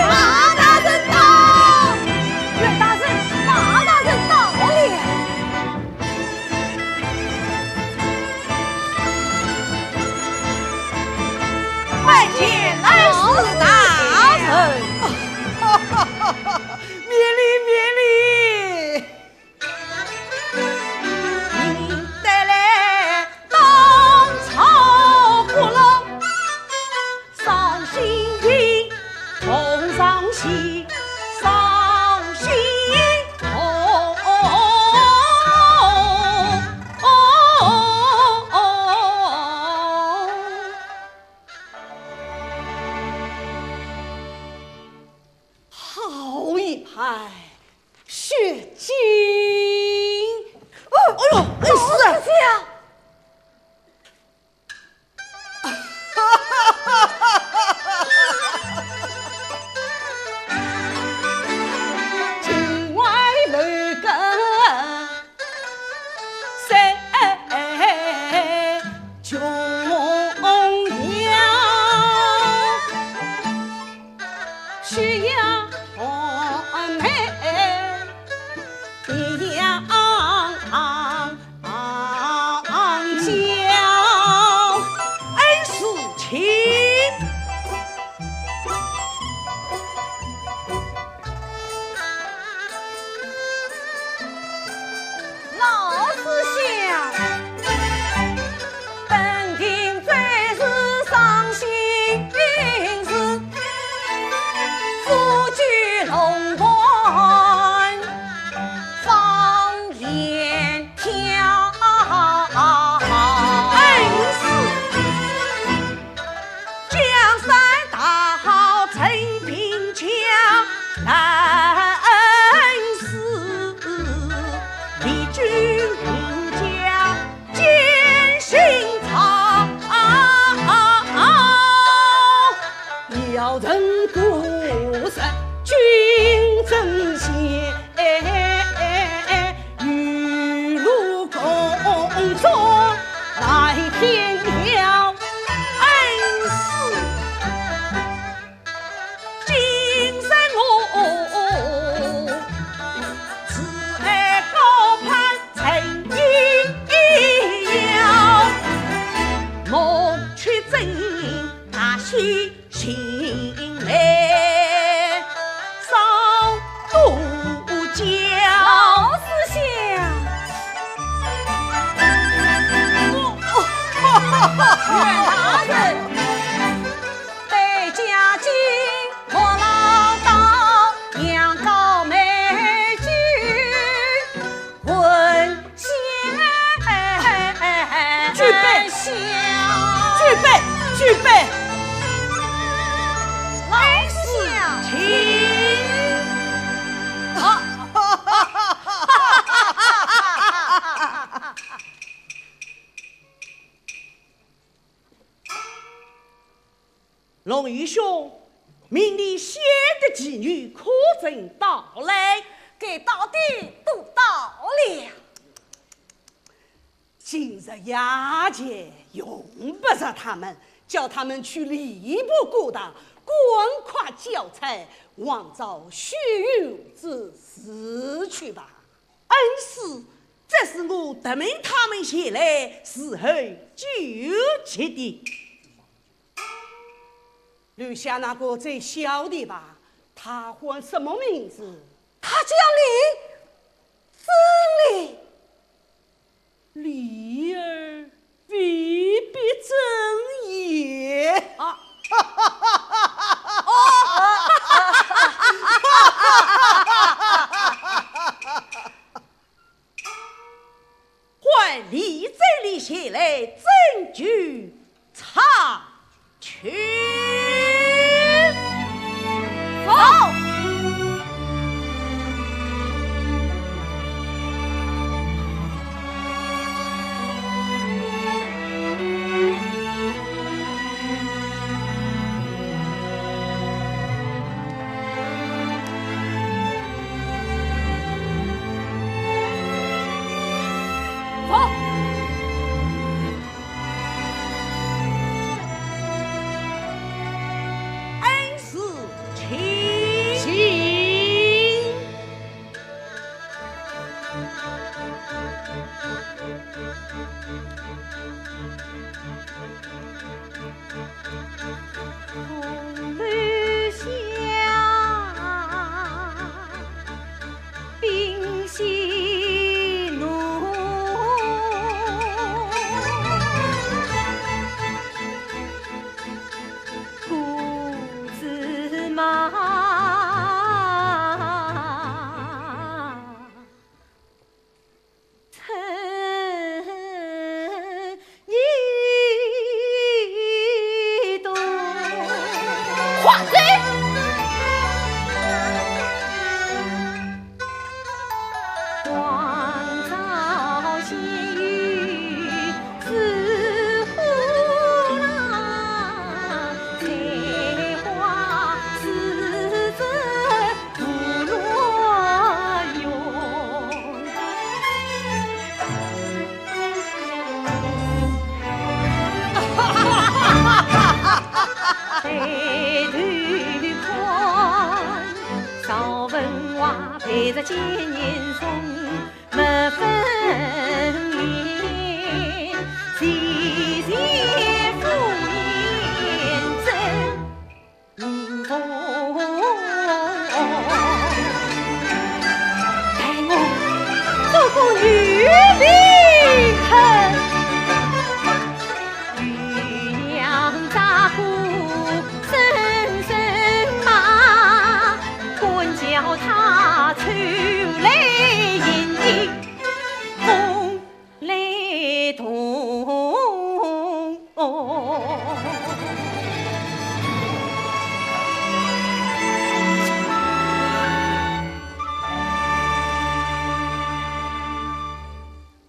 马大人到！马大人到了！ 拜见恩师大人。免礼，免礼。您带来当朝国老， 上心云，同上心，上心同。好一派血巾。哦，哎呦，哎，是啊。 老师想，本定最是伤心事，夫妻龙冠放眼 天啊，恩师。老师想。举杯，举杯，举杯！老师，请。龙愚兄，命你先的妓女可曾到来？该到的都到了。今日夜间用不着他们，叫他们去吏部过堂，赶快交差，往找薛勇之事去吧。恩师，这是我特命他们前来伺候酒席的。 留下那个最小的吧，他唤什么名字？他叫李正礼。李儿未必正也。啊。哦。 唤李正礼前来斟酒唱曲。走。走。恩师，请。请。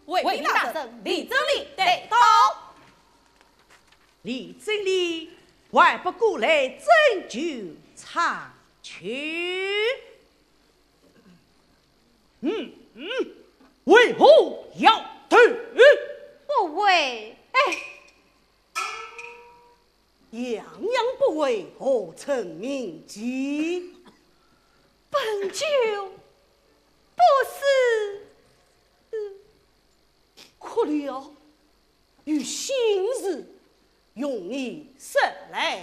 卫兵大人，李正礼带到。李正礼还不过来斟酒唱曲。 嗯，嗯，为何摇头？不会，哎。样样不会，何曾铭记？本酒不是，嗯，哭了，有心事。容易说来。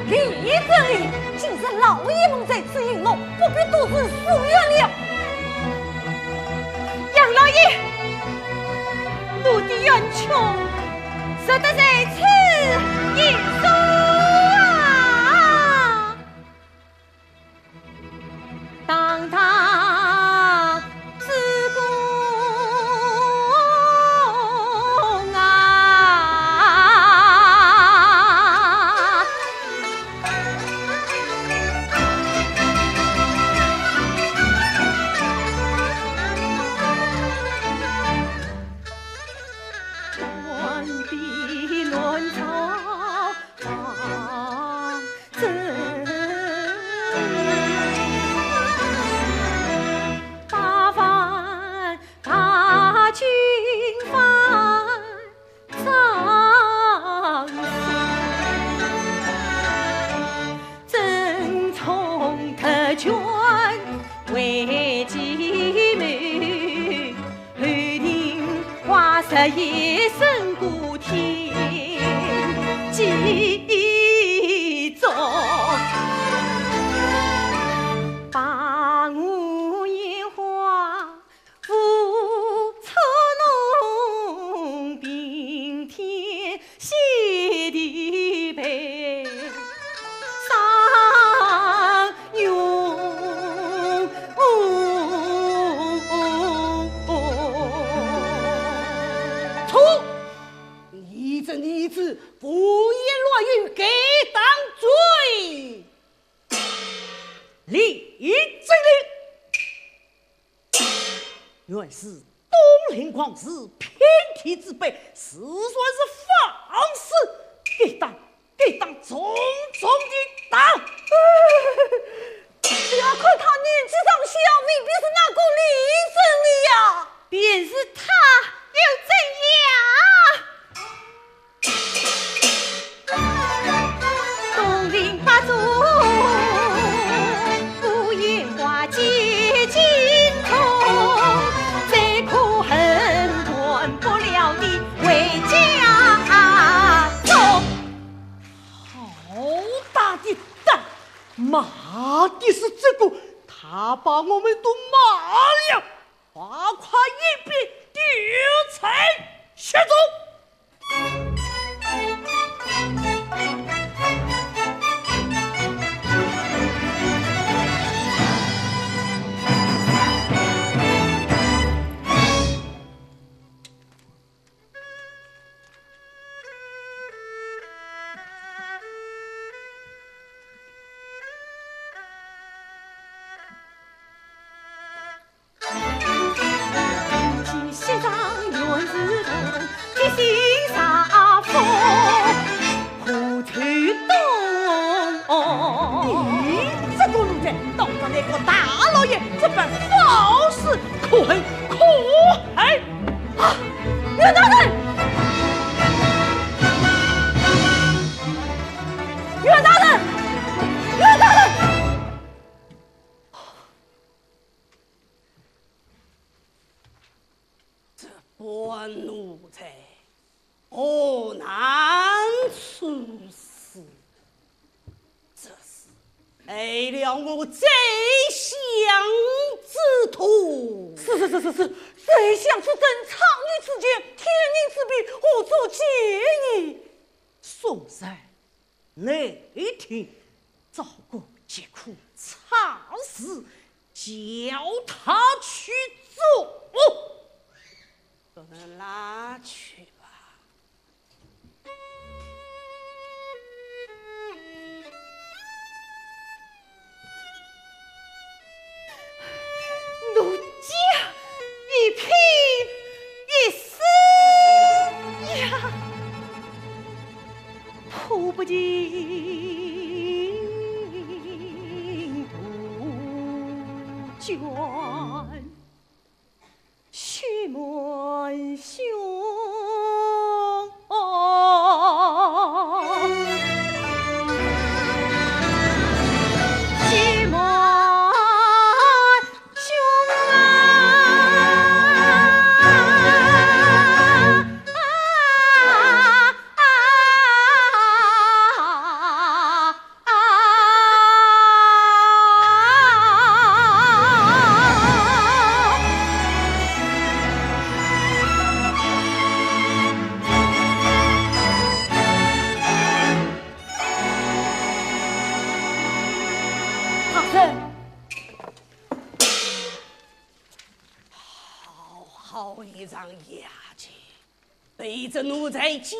李正礼，今日老爷们在此饮宴，不必多事疏远了。杨老爷，奴的冤屈，实得在此一诉啊！ 当当主公啊！错！你这逆子，胡言乱语，该当罪。李正礼，原是东林王，是偏体之辈，自然是放肆，该当，该当重重的打。不要看他年纪尚小，未必是那个李正礼呀。便是他又怎样？好大的胆，骂的是这个，他把我们都骂了，快快一并丢在雪中。你这个奴才，当着那个大老爷这般放肆，可恨，可恨！啊，袁大人！袁大人！本奴才何难出世？这是害了我宰相之痛。是是是是是，宰相之恩，长幼之鉴，天命之别，何足介意？宋然，你听，赵国疾苦差事，叫他去做。让他去吧。 奴家一贫一死呀，苦不尽途捐，血满胸。 大人，好好一场雅集，被这奴才搅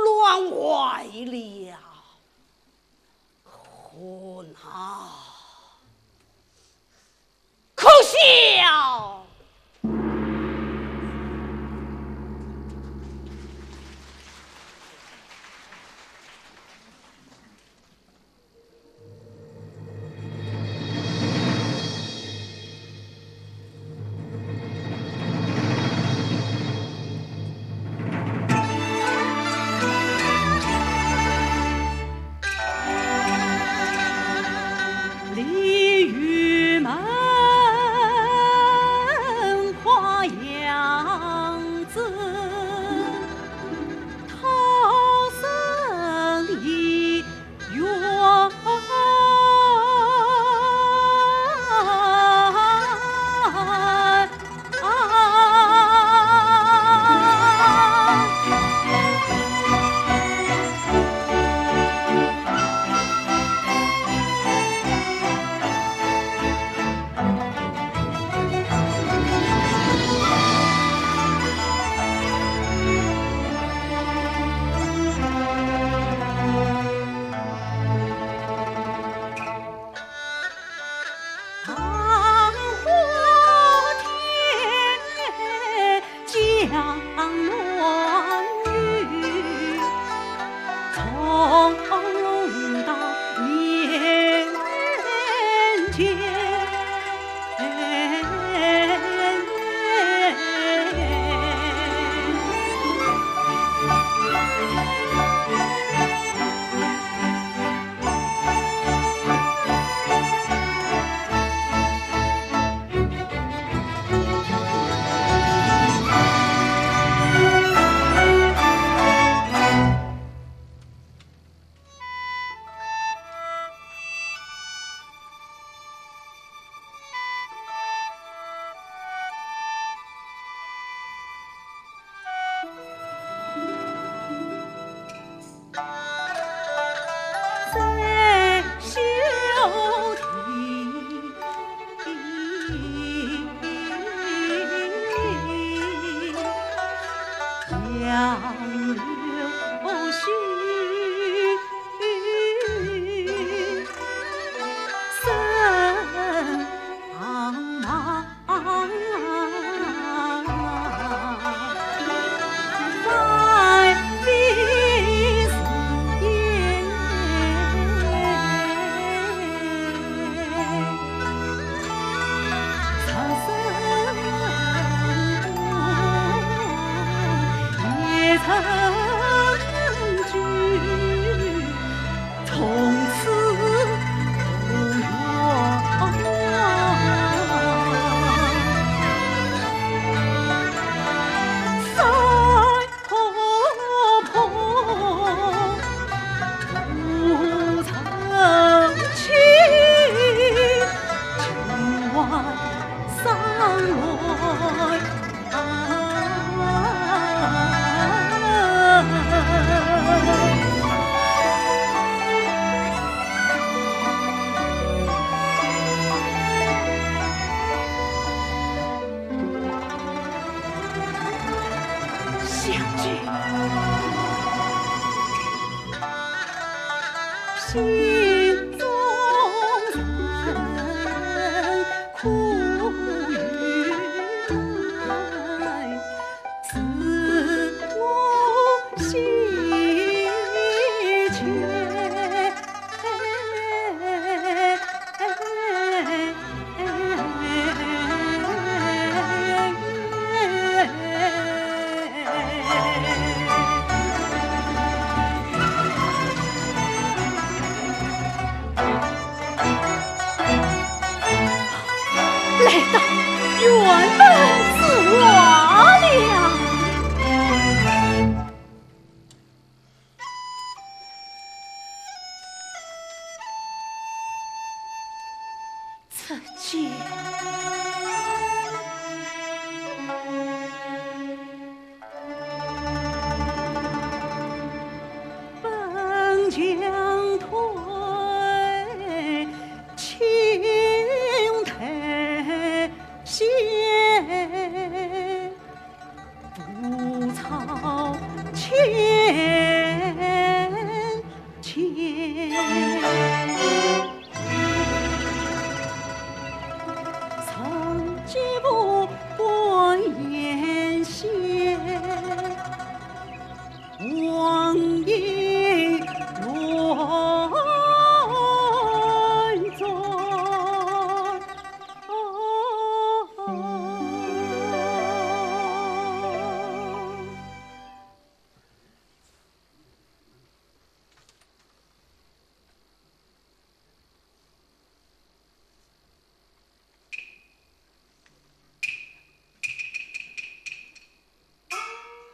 乱坏了。 胡闹！可笑！得见。本将退，请退下。 不操前嫌，曾几不管严选，王爷乱转。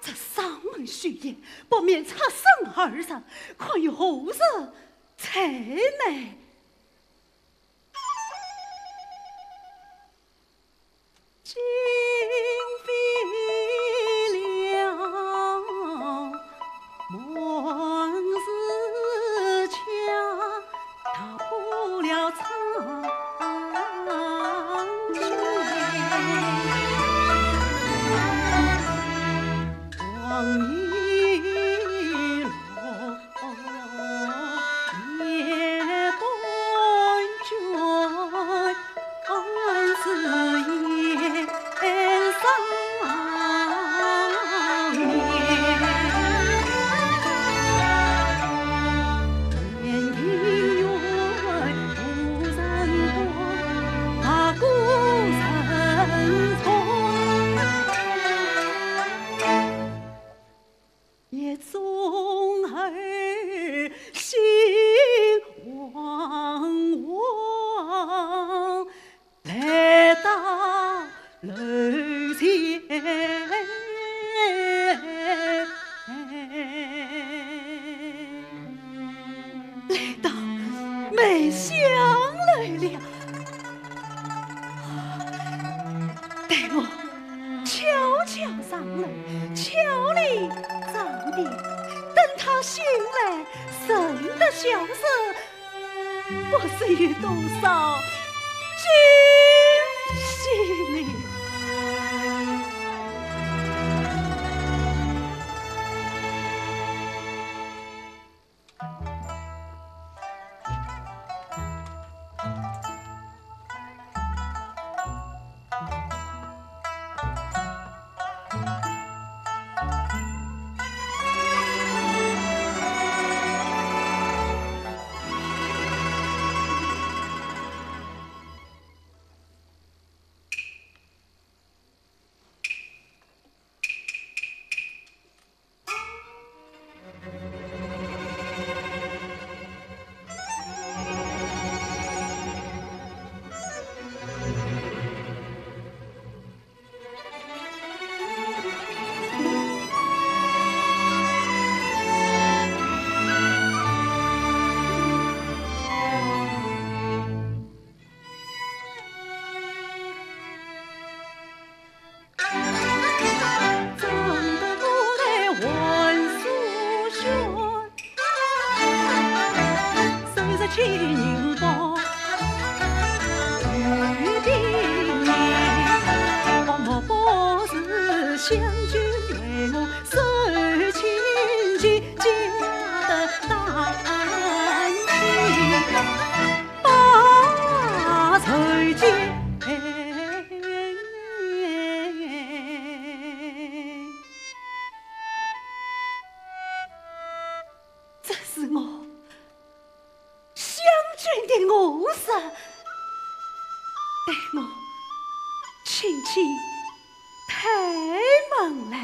这上门许愿，不免擦身而入，可有何事才来？ 今非了满是家，踏破了长街。王爷 夜中儿心惶惶，来到楼前。来到梅香楼了。 待我悄悄上楼，悄里藏殿，等他醒来，认得小生，不知有多少惊喜呢。 这是我香君的恶事，待我请起退门来。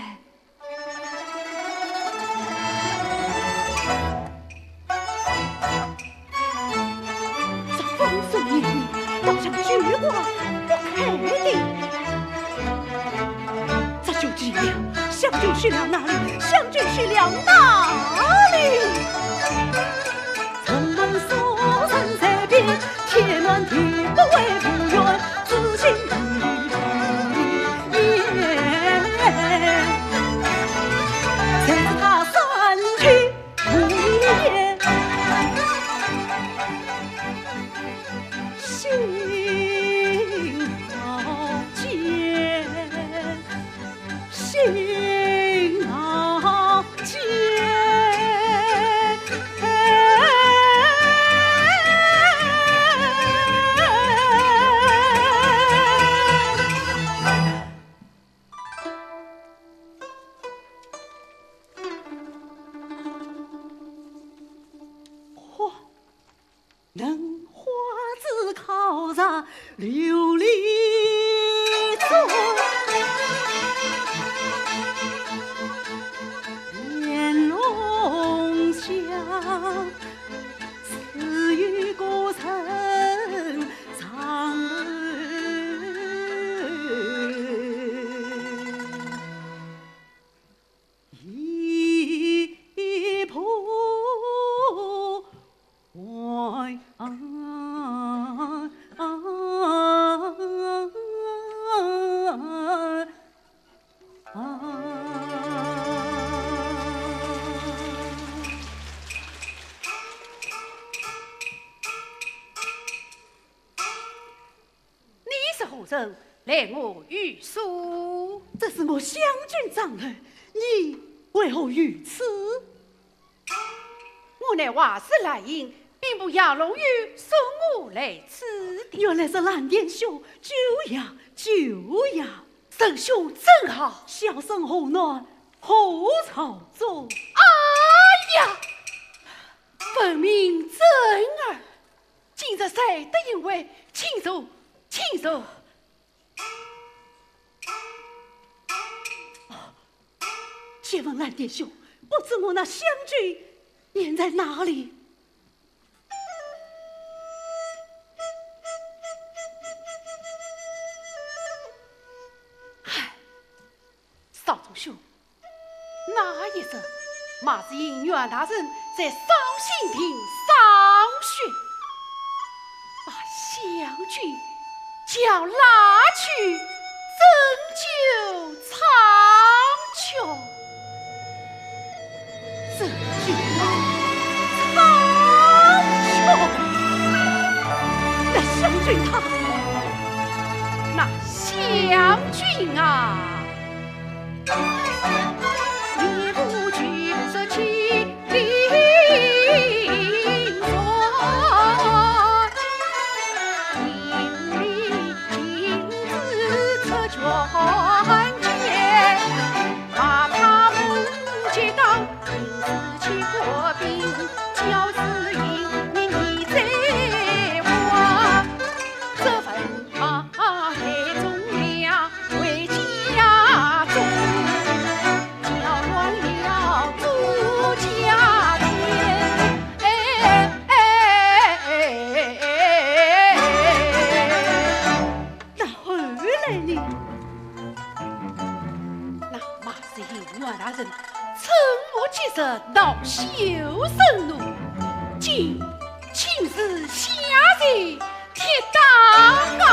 这风声綿绵，倒像九卦不开的。这就奇了，香君去了哪里？香君去了哪里？嚯，能花枝敲着琉璃砖，玲珑香，似有故人长楼。 一步。你是何人？来我有书。这是我香君长楼，你为何于此？我乃画师兰英，兵部杨龙友送我来此的。原来是蓝田兄，久仰，久仰。仁兄真好。小生何暖，何朝宗。哎呀，闻名震耳。 今日才得一会，请坐，请坐。借问蓝田兄，不知我那香君现在哪里？唉，少宗兄， 那一日，马士英、阮大人在绍兴亭赏雪，把香君叫拉去斟酒唱曲。斟酒唱曲？那香君她……那香君啊！ 那后来呢？那马士英、阮大人趁我吉日恼羞成怒，竟亲自下跪 铁打啊！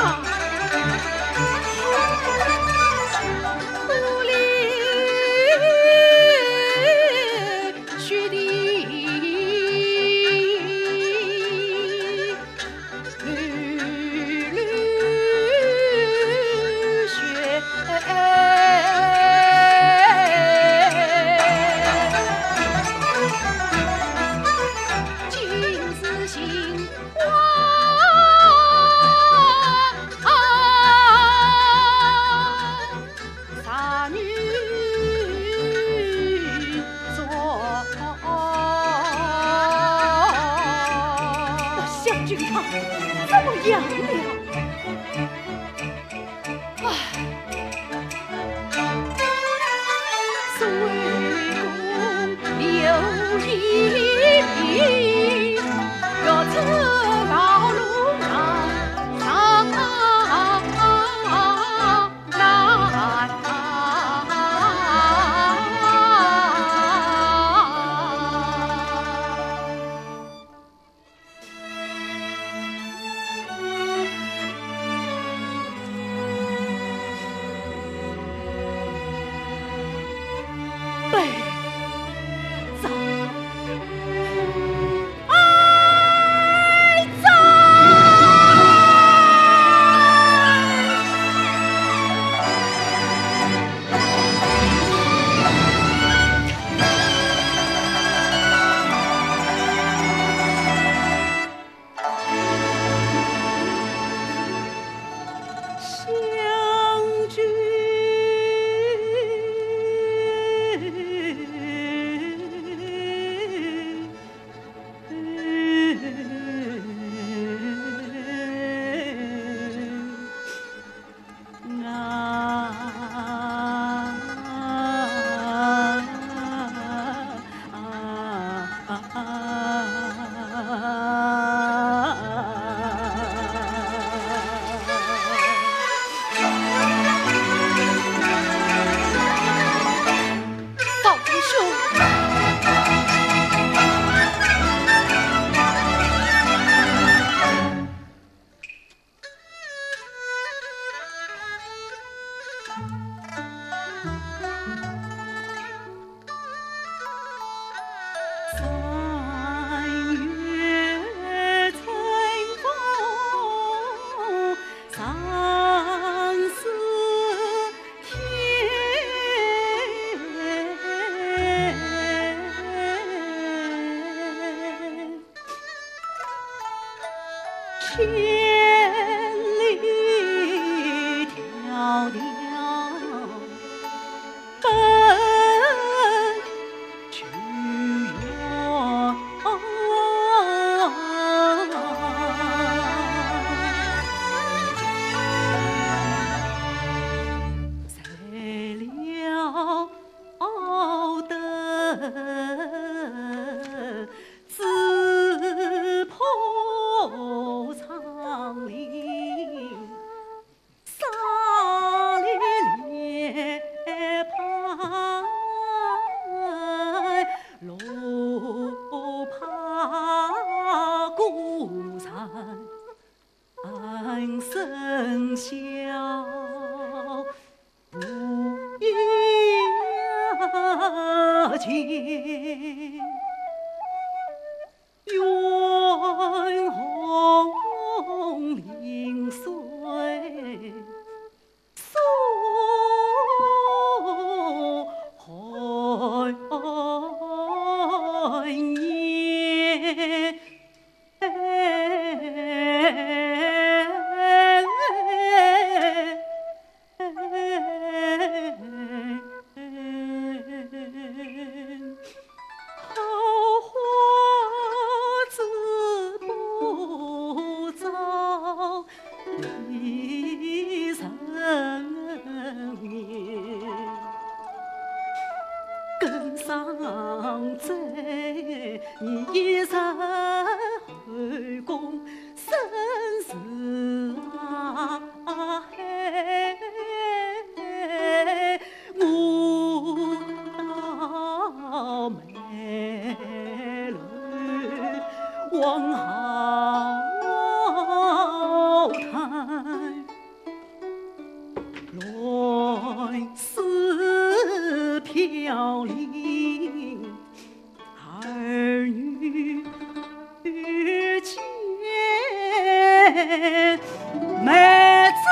妹子，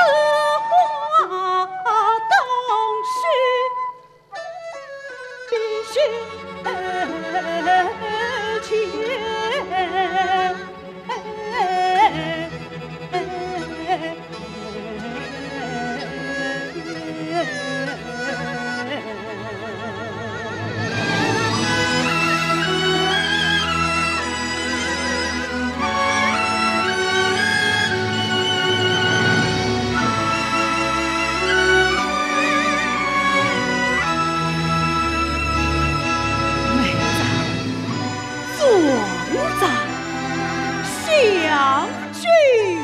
壮哉，相聚也。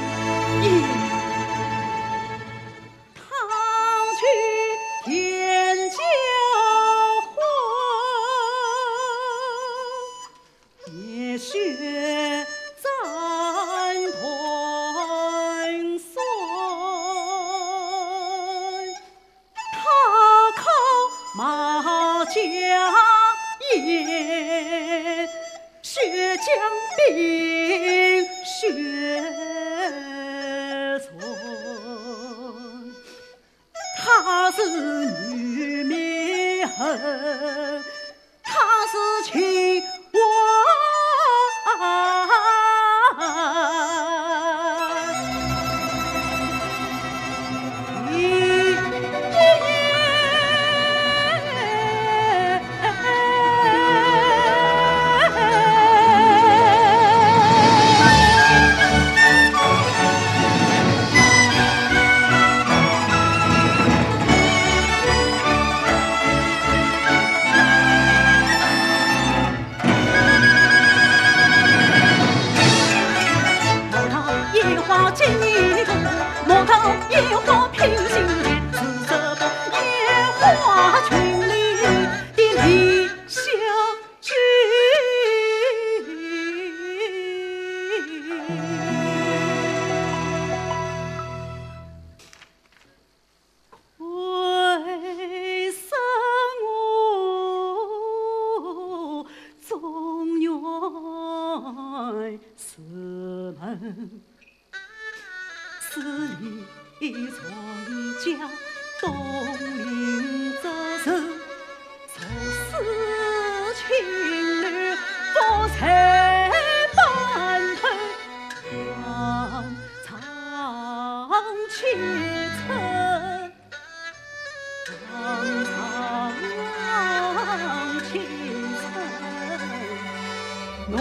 少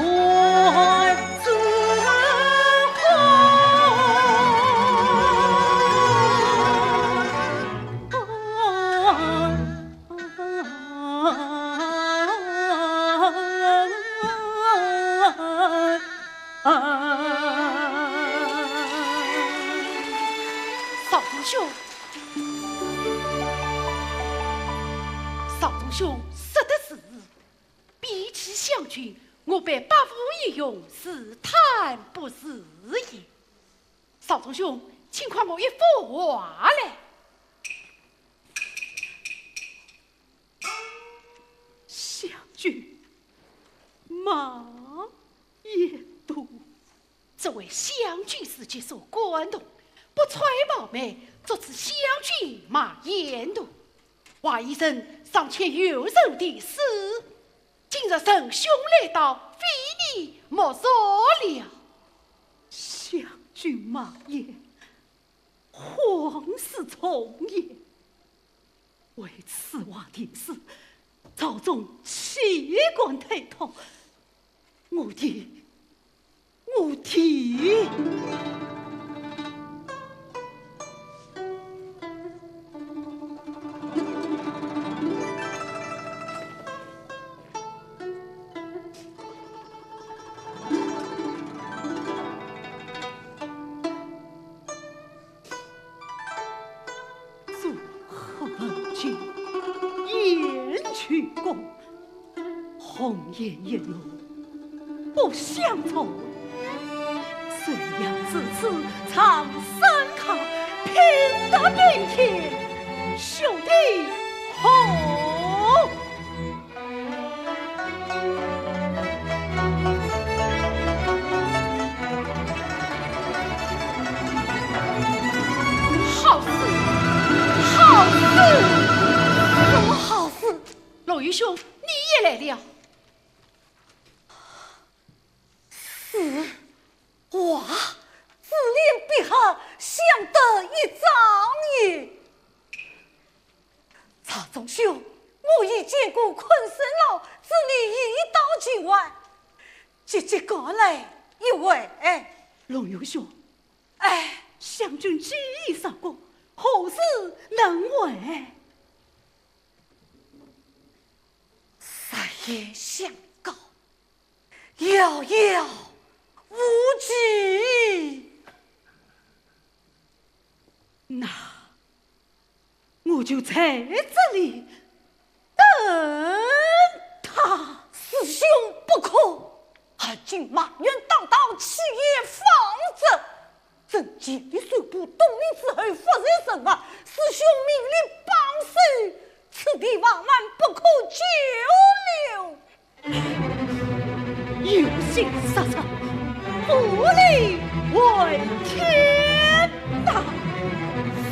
宗兄，少宗兄说的是，比起香君，我辈百无一用，自叹不如也。少宗兄，请看我一幅画来。香君，马 也多。这位香君是极受感动，不揣冒昧，作此香君马雁图。画意人尚且有人题诗，今日仁兄来到，非你莫属了。香君马雁， 皇室重也。为此王题诗，朝中岂敢推脱？我题，我题。祝贺文君，雁居宫，红颜一路不相从。谁料至此长生客，拼得并肩，兄弟好。 好事，好事，什么好事？陆玉兄，你也来了。是，哇，珠联璧合，相得益彰也。 朝宗兄，我已见过昆生老，知你已到境外，急急赶来一会。陆玉兄，哎，香君既已上宫，何事能回？实言相告， 遥遥无期。那我就在这里等他。师兄不可，而今马雁当道，岂有放之。 臣前来宣布，东林之后不在人外，师兄命令绑手，此地万万不可久留。有心杀人，不理回天呐！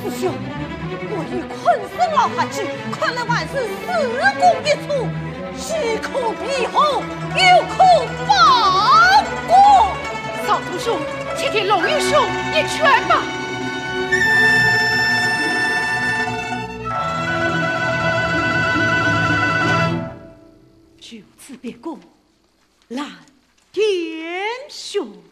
师兄，我与昆生老合计，看来还是事功一错， 岂可避祸，又可报国。少宗兄，且听陆玉兄一劝吧。就此别过，蓝田兄。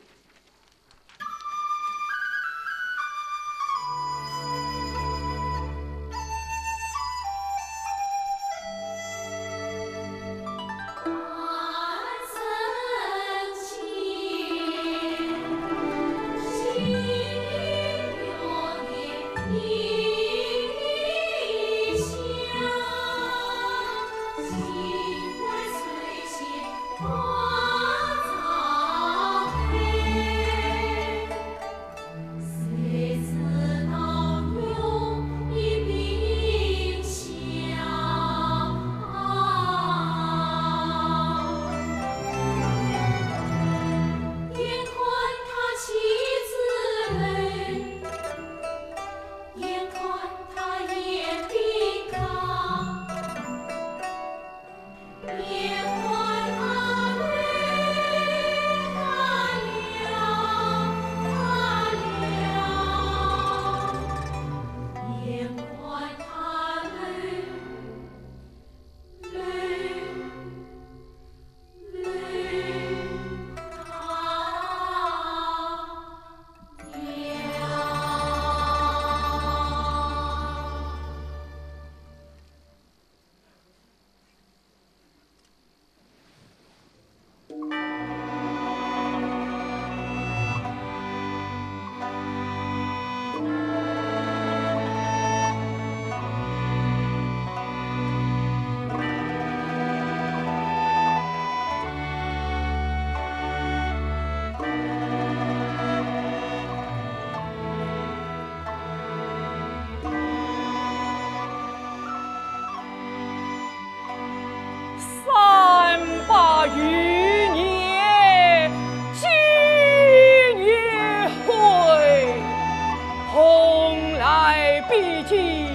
已经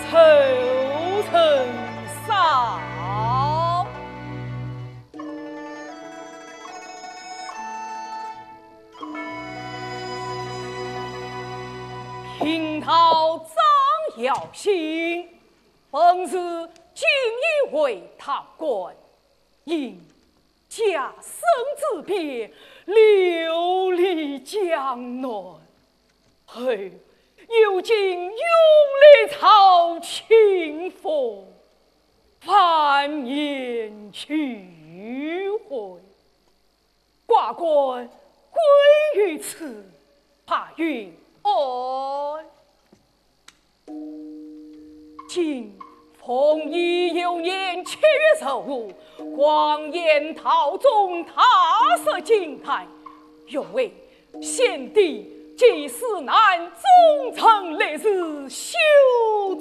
凑凑少。贫道张耀兴，本是锦衣卫堂官，因 家生之变，流离江南。后有经永历朝清风，万念俱灰。挂冠归于此，拜云安。 今奉义元年七月十五，广元道宗大赦金台，愿为先帝祭祀南宗成烈士，秀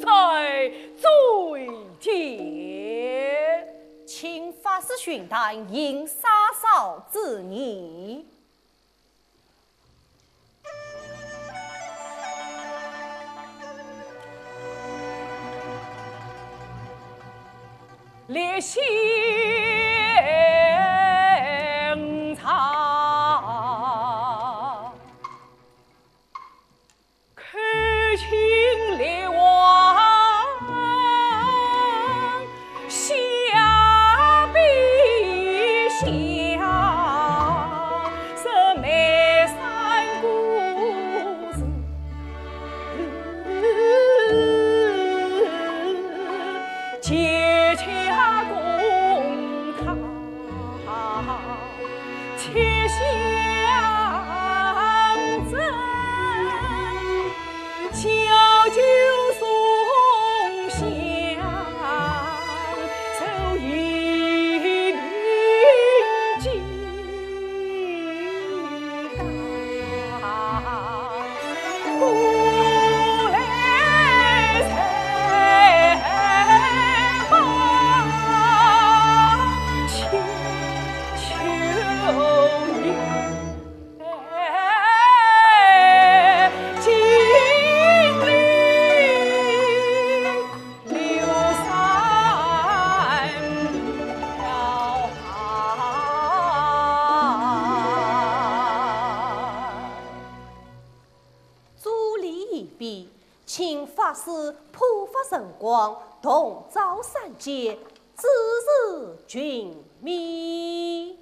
哉罪涧。请法师巡坛，行洒扫之礼。 列仙草，口琴列王，下笔下，是眉山故事。 结跏公堂，七香灯，小酒送香，手一定金。 祝礼已毕，请法师普发神光，洞照三界，指示群mis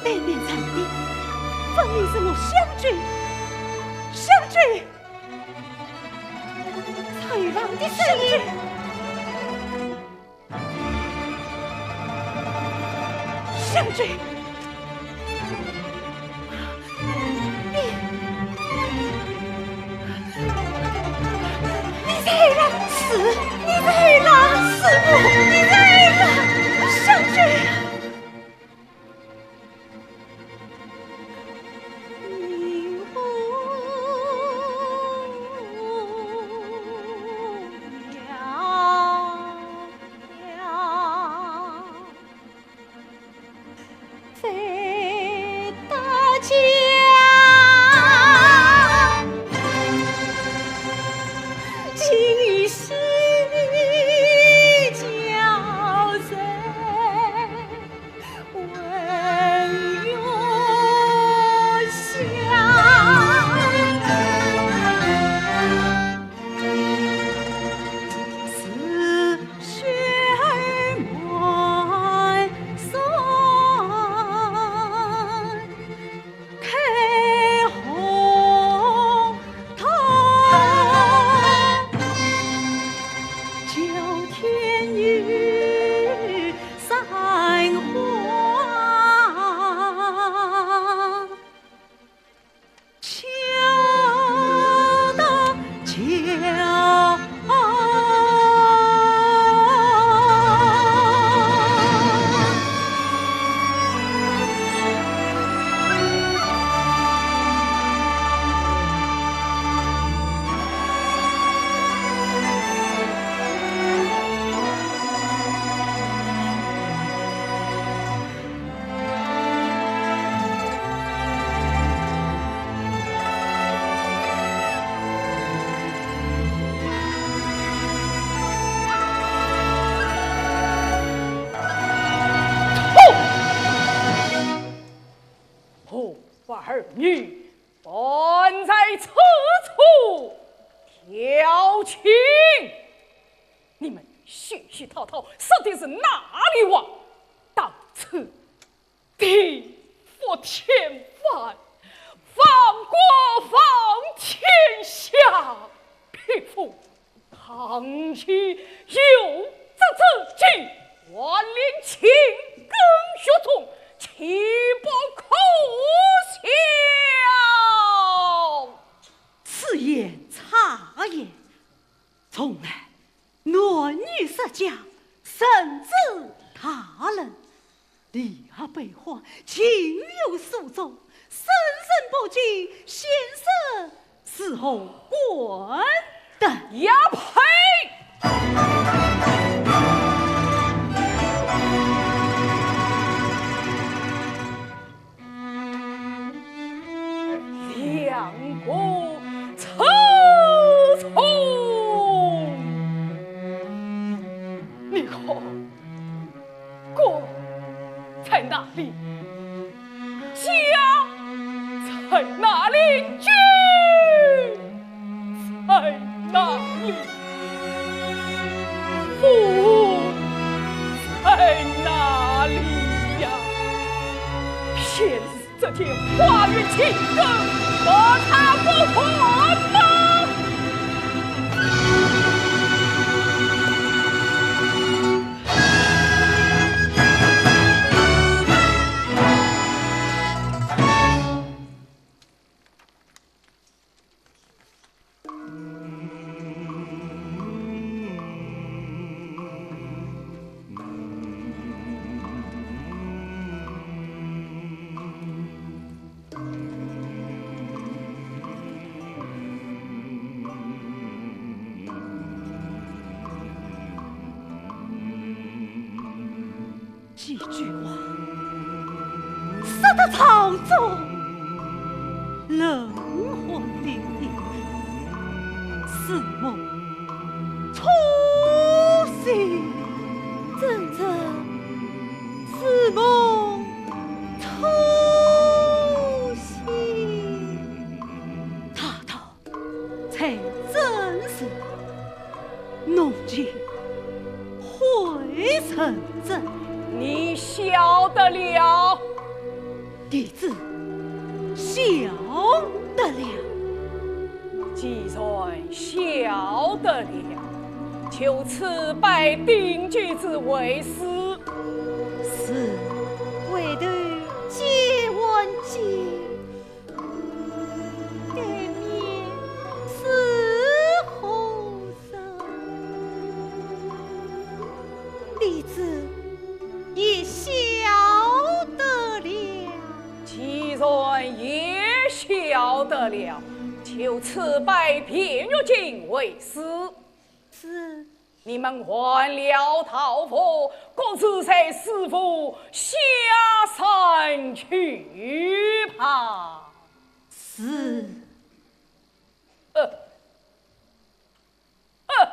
对面站的，分明是我香君。香君，采访的香君。 香君，你，你在哪？是，你在哪？师父，你在哪？香君。女，敢在此处调情，你们嘘嘘套套，说的是哪里话？到此地覆天翻，亡国亡天下，匹夫！ 倘有这之计，还令情根血中，岂不可笑？此言差也。从来男女失家，甚至大人， 立下悲欢，情有所钟，生人不及，先生是何官的？呀呸！两国争宠，你看， 国在哪里？家在哪里？君在哪里？父在哪里呀？偏是这件花园情根，和他不和吗？ 几句话，说得朝中冷汗淋漓，似梦初醒。真正似梦初醒。大道 才真是，弄尽毁人真。你晓得了？弟子晓得了。既然晓得了，就此拜丁举之为师。是。回头见还见， 对面是何人？弟子也晓得了。既然也晓得了，就此拜卞玉京为师。是。 你们换了道服，各自随师父下山去吧。是。呃，呃。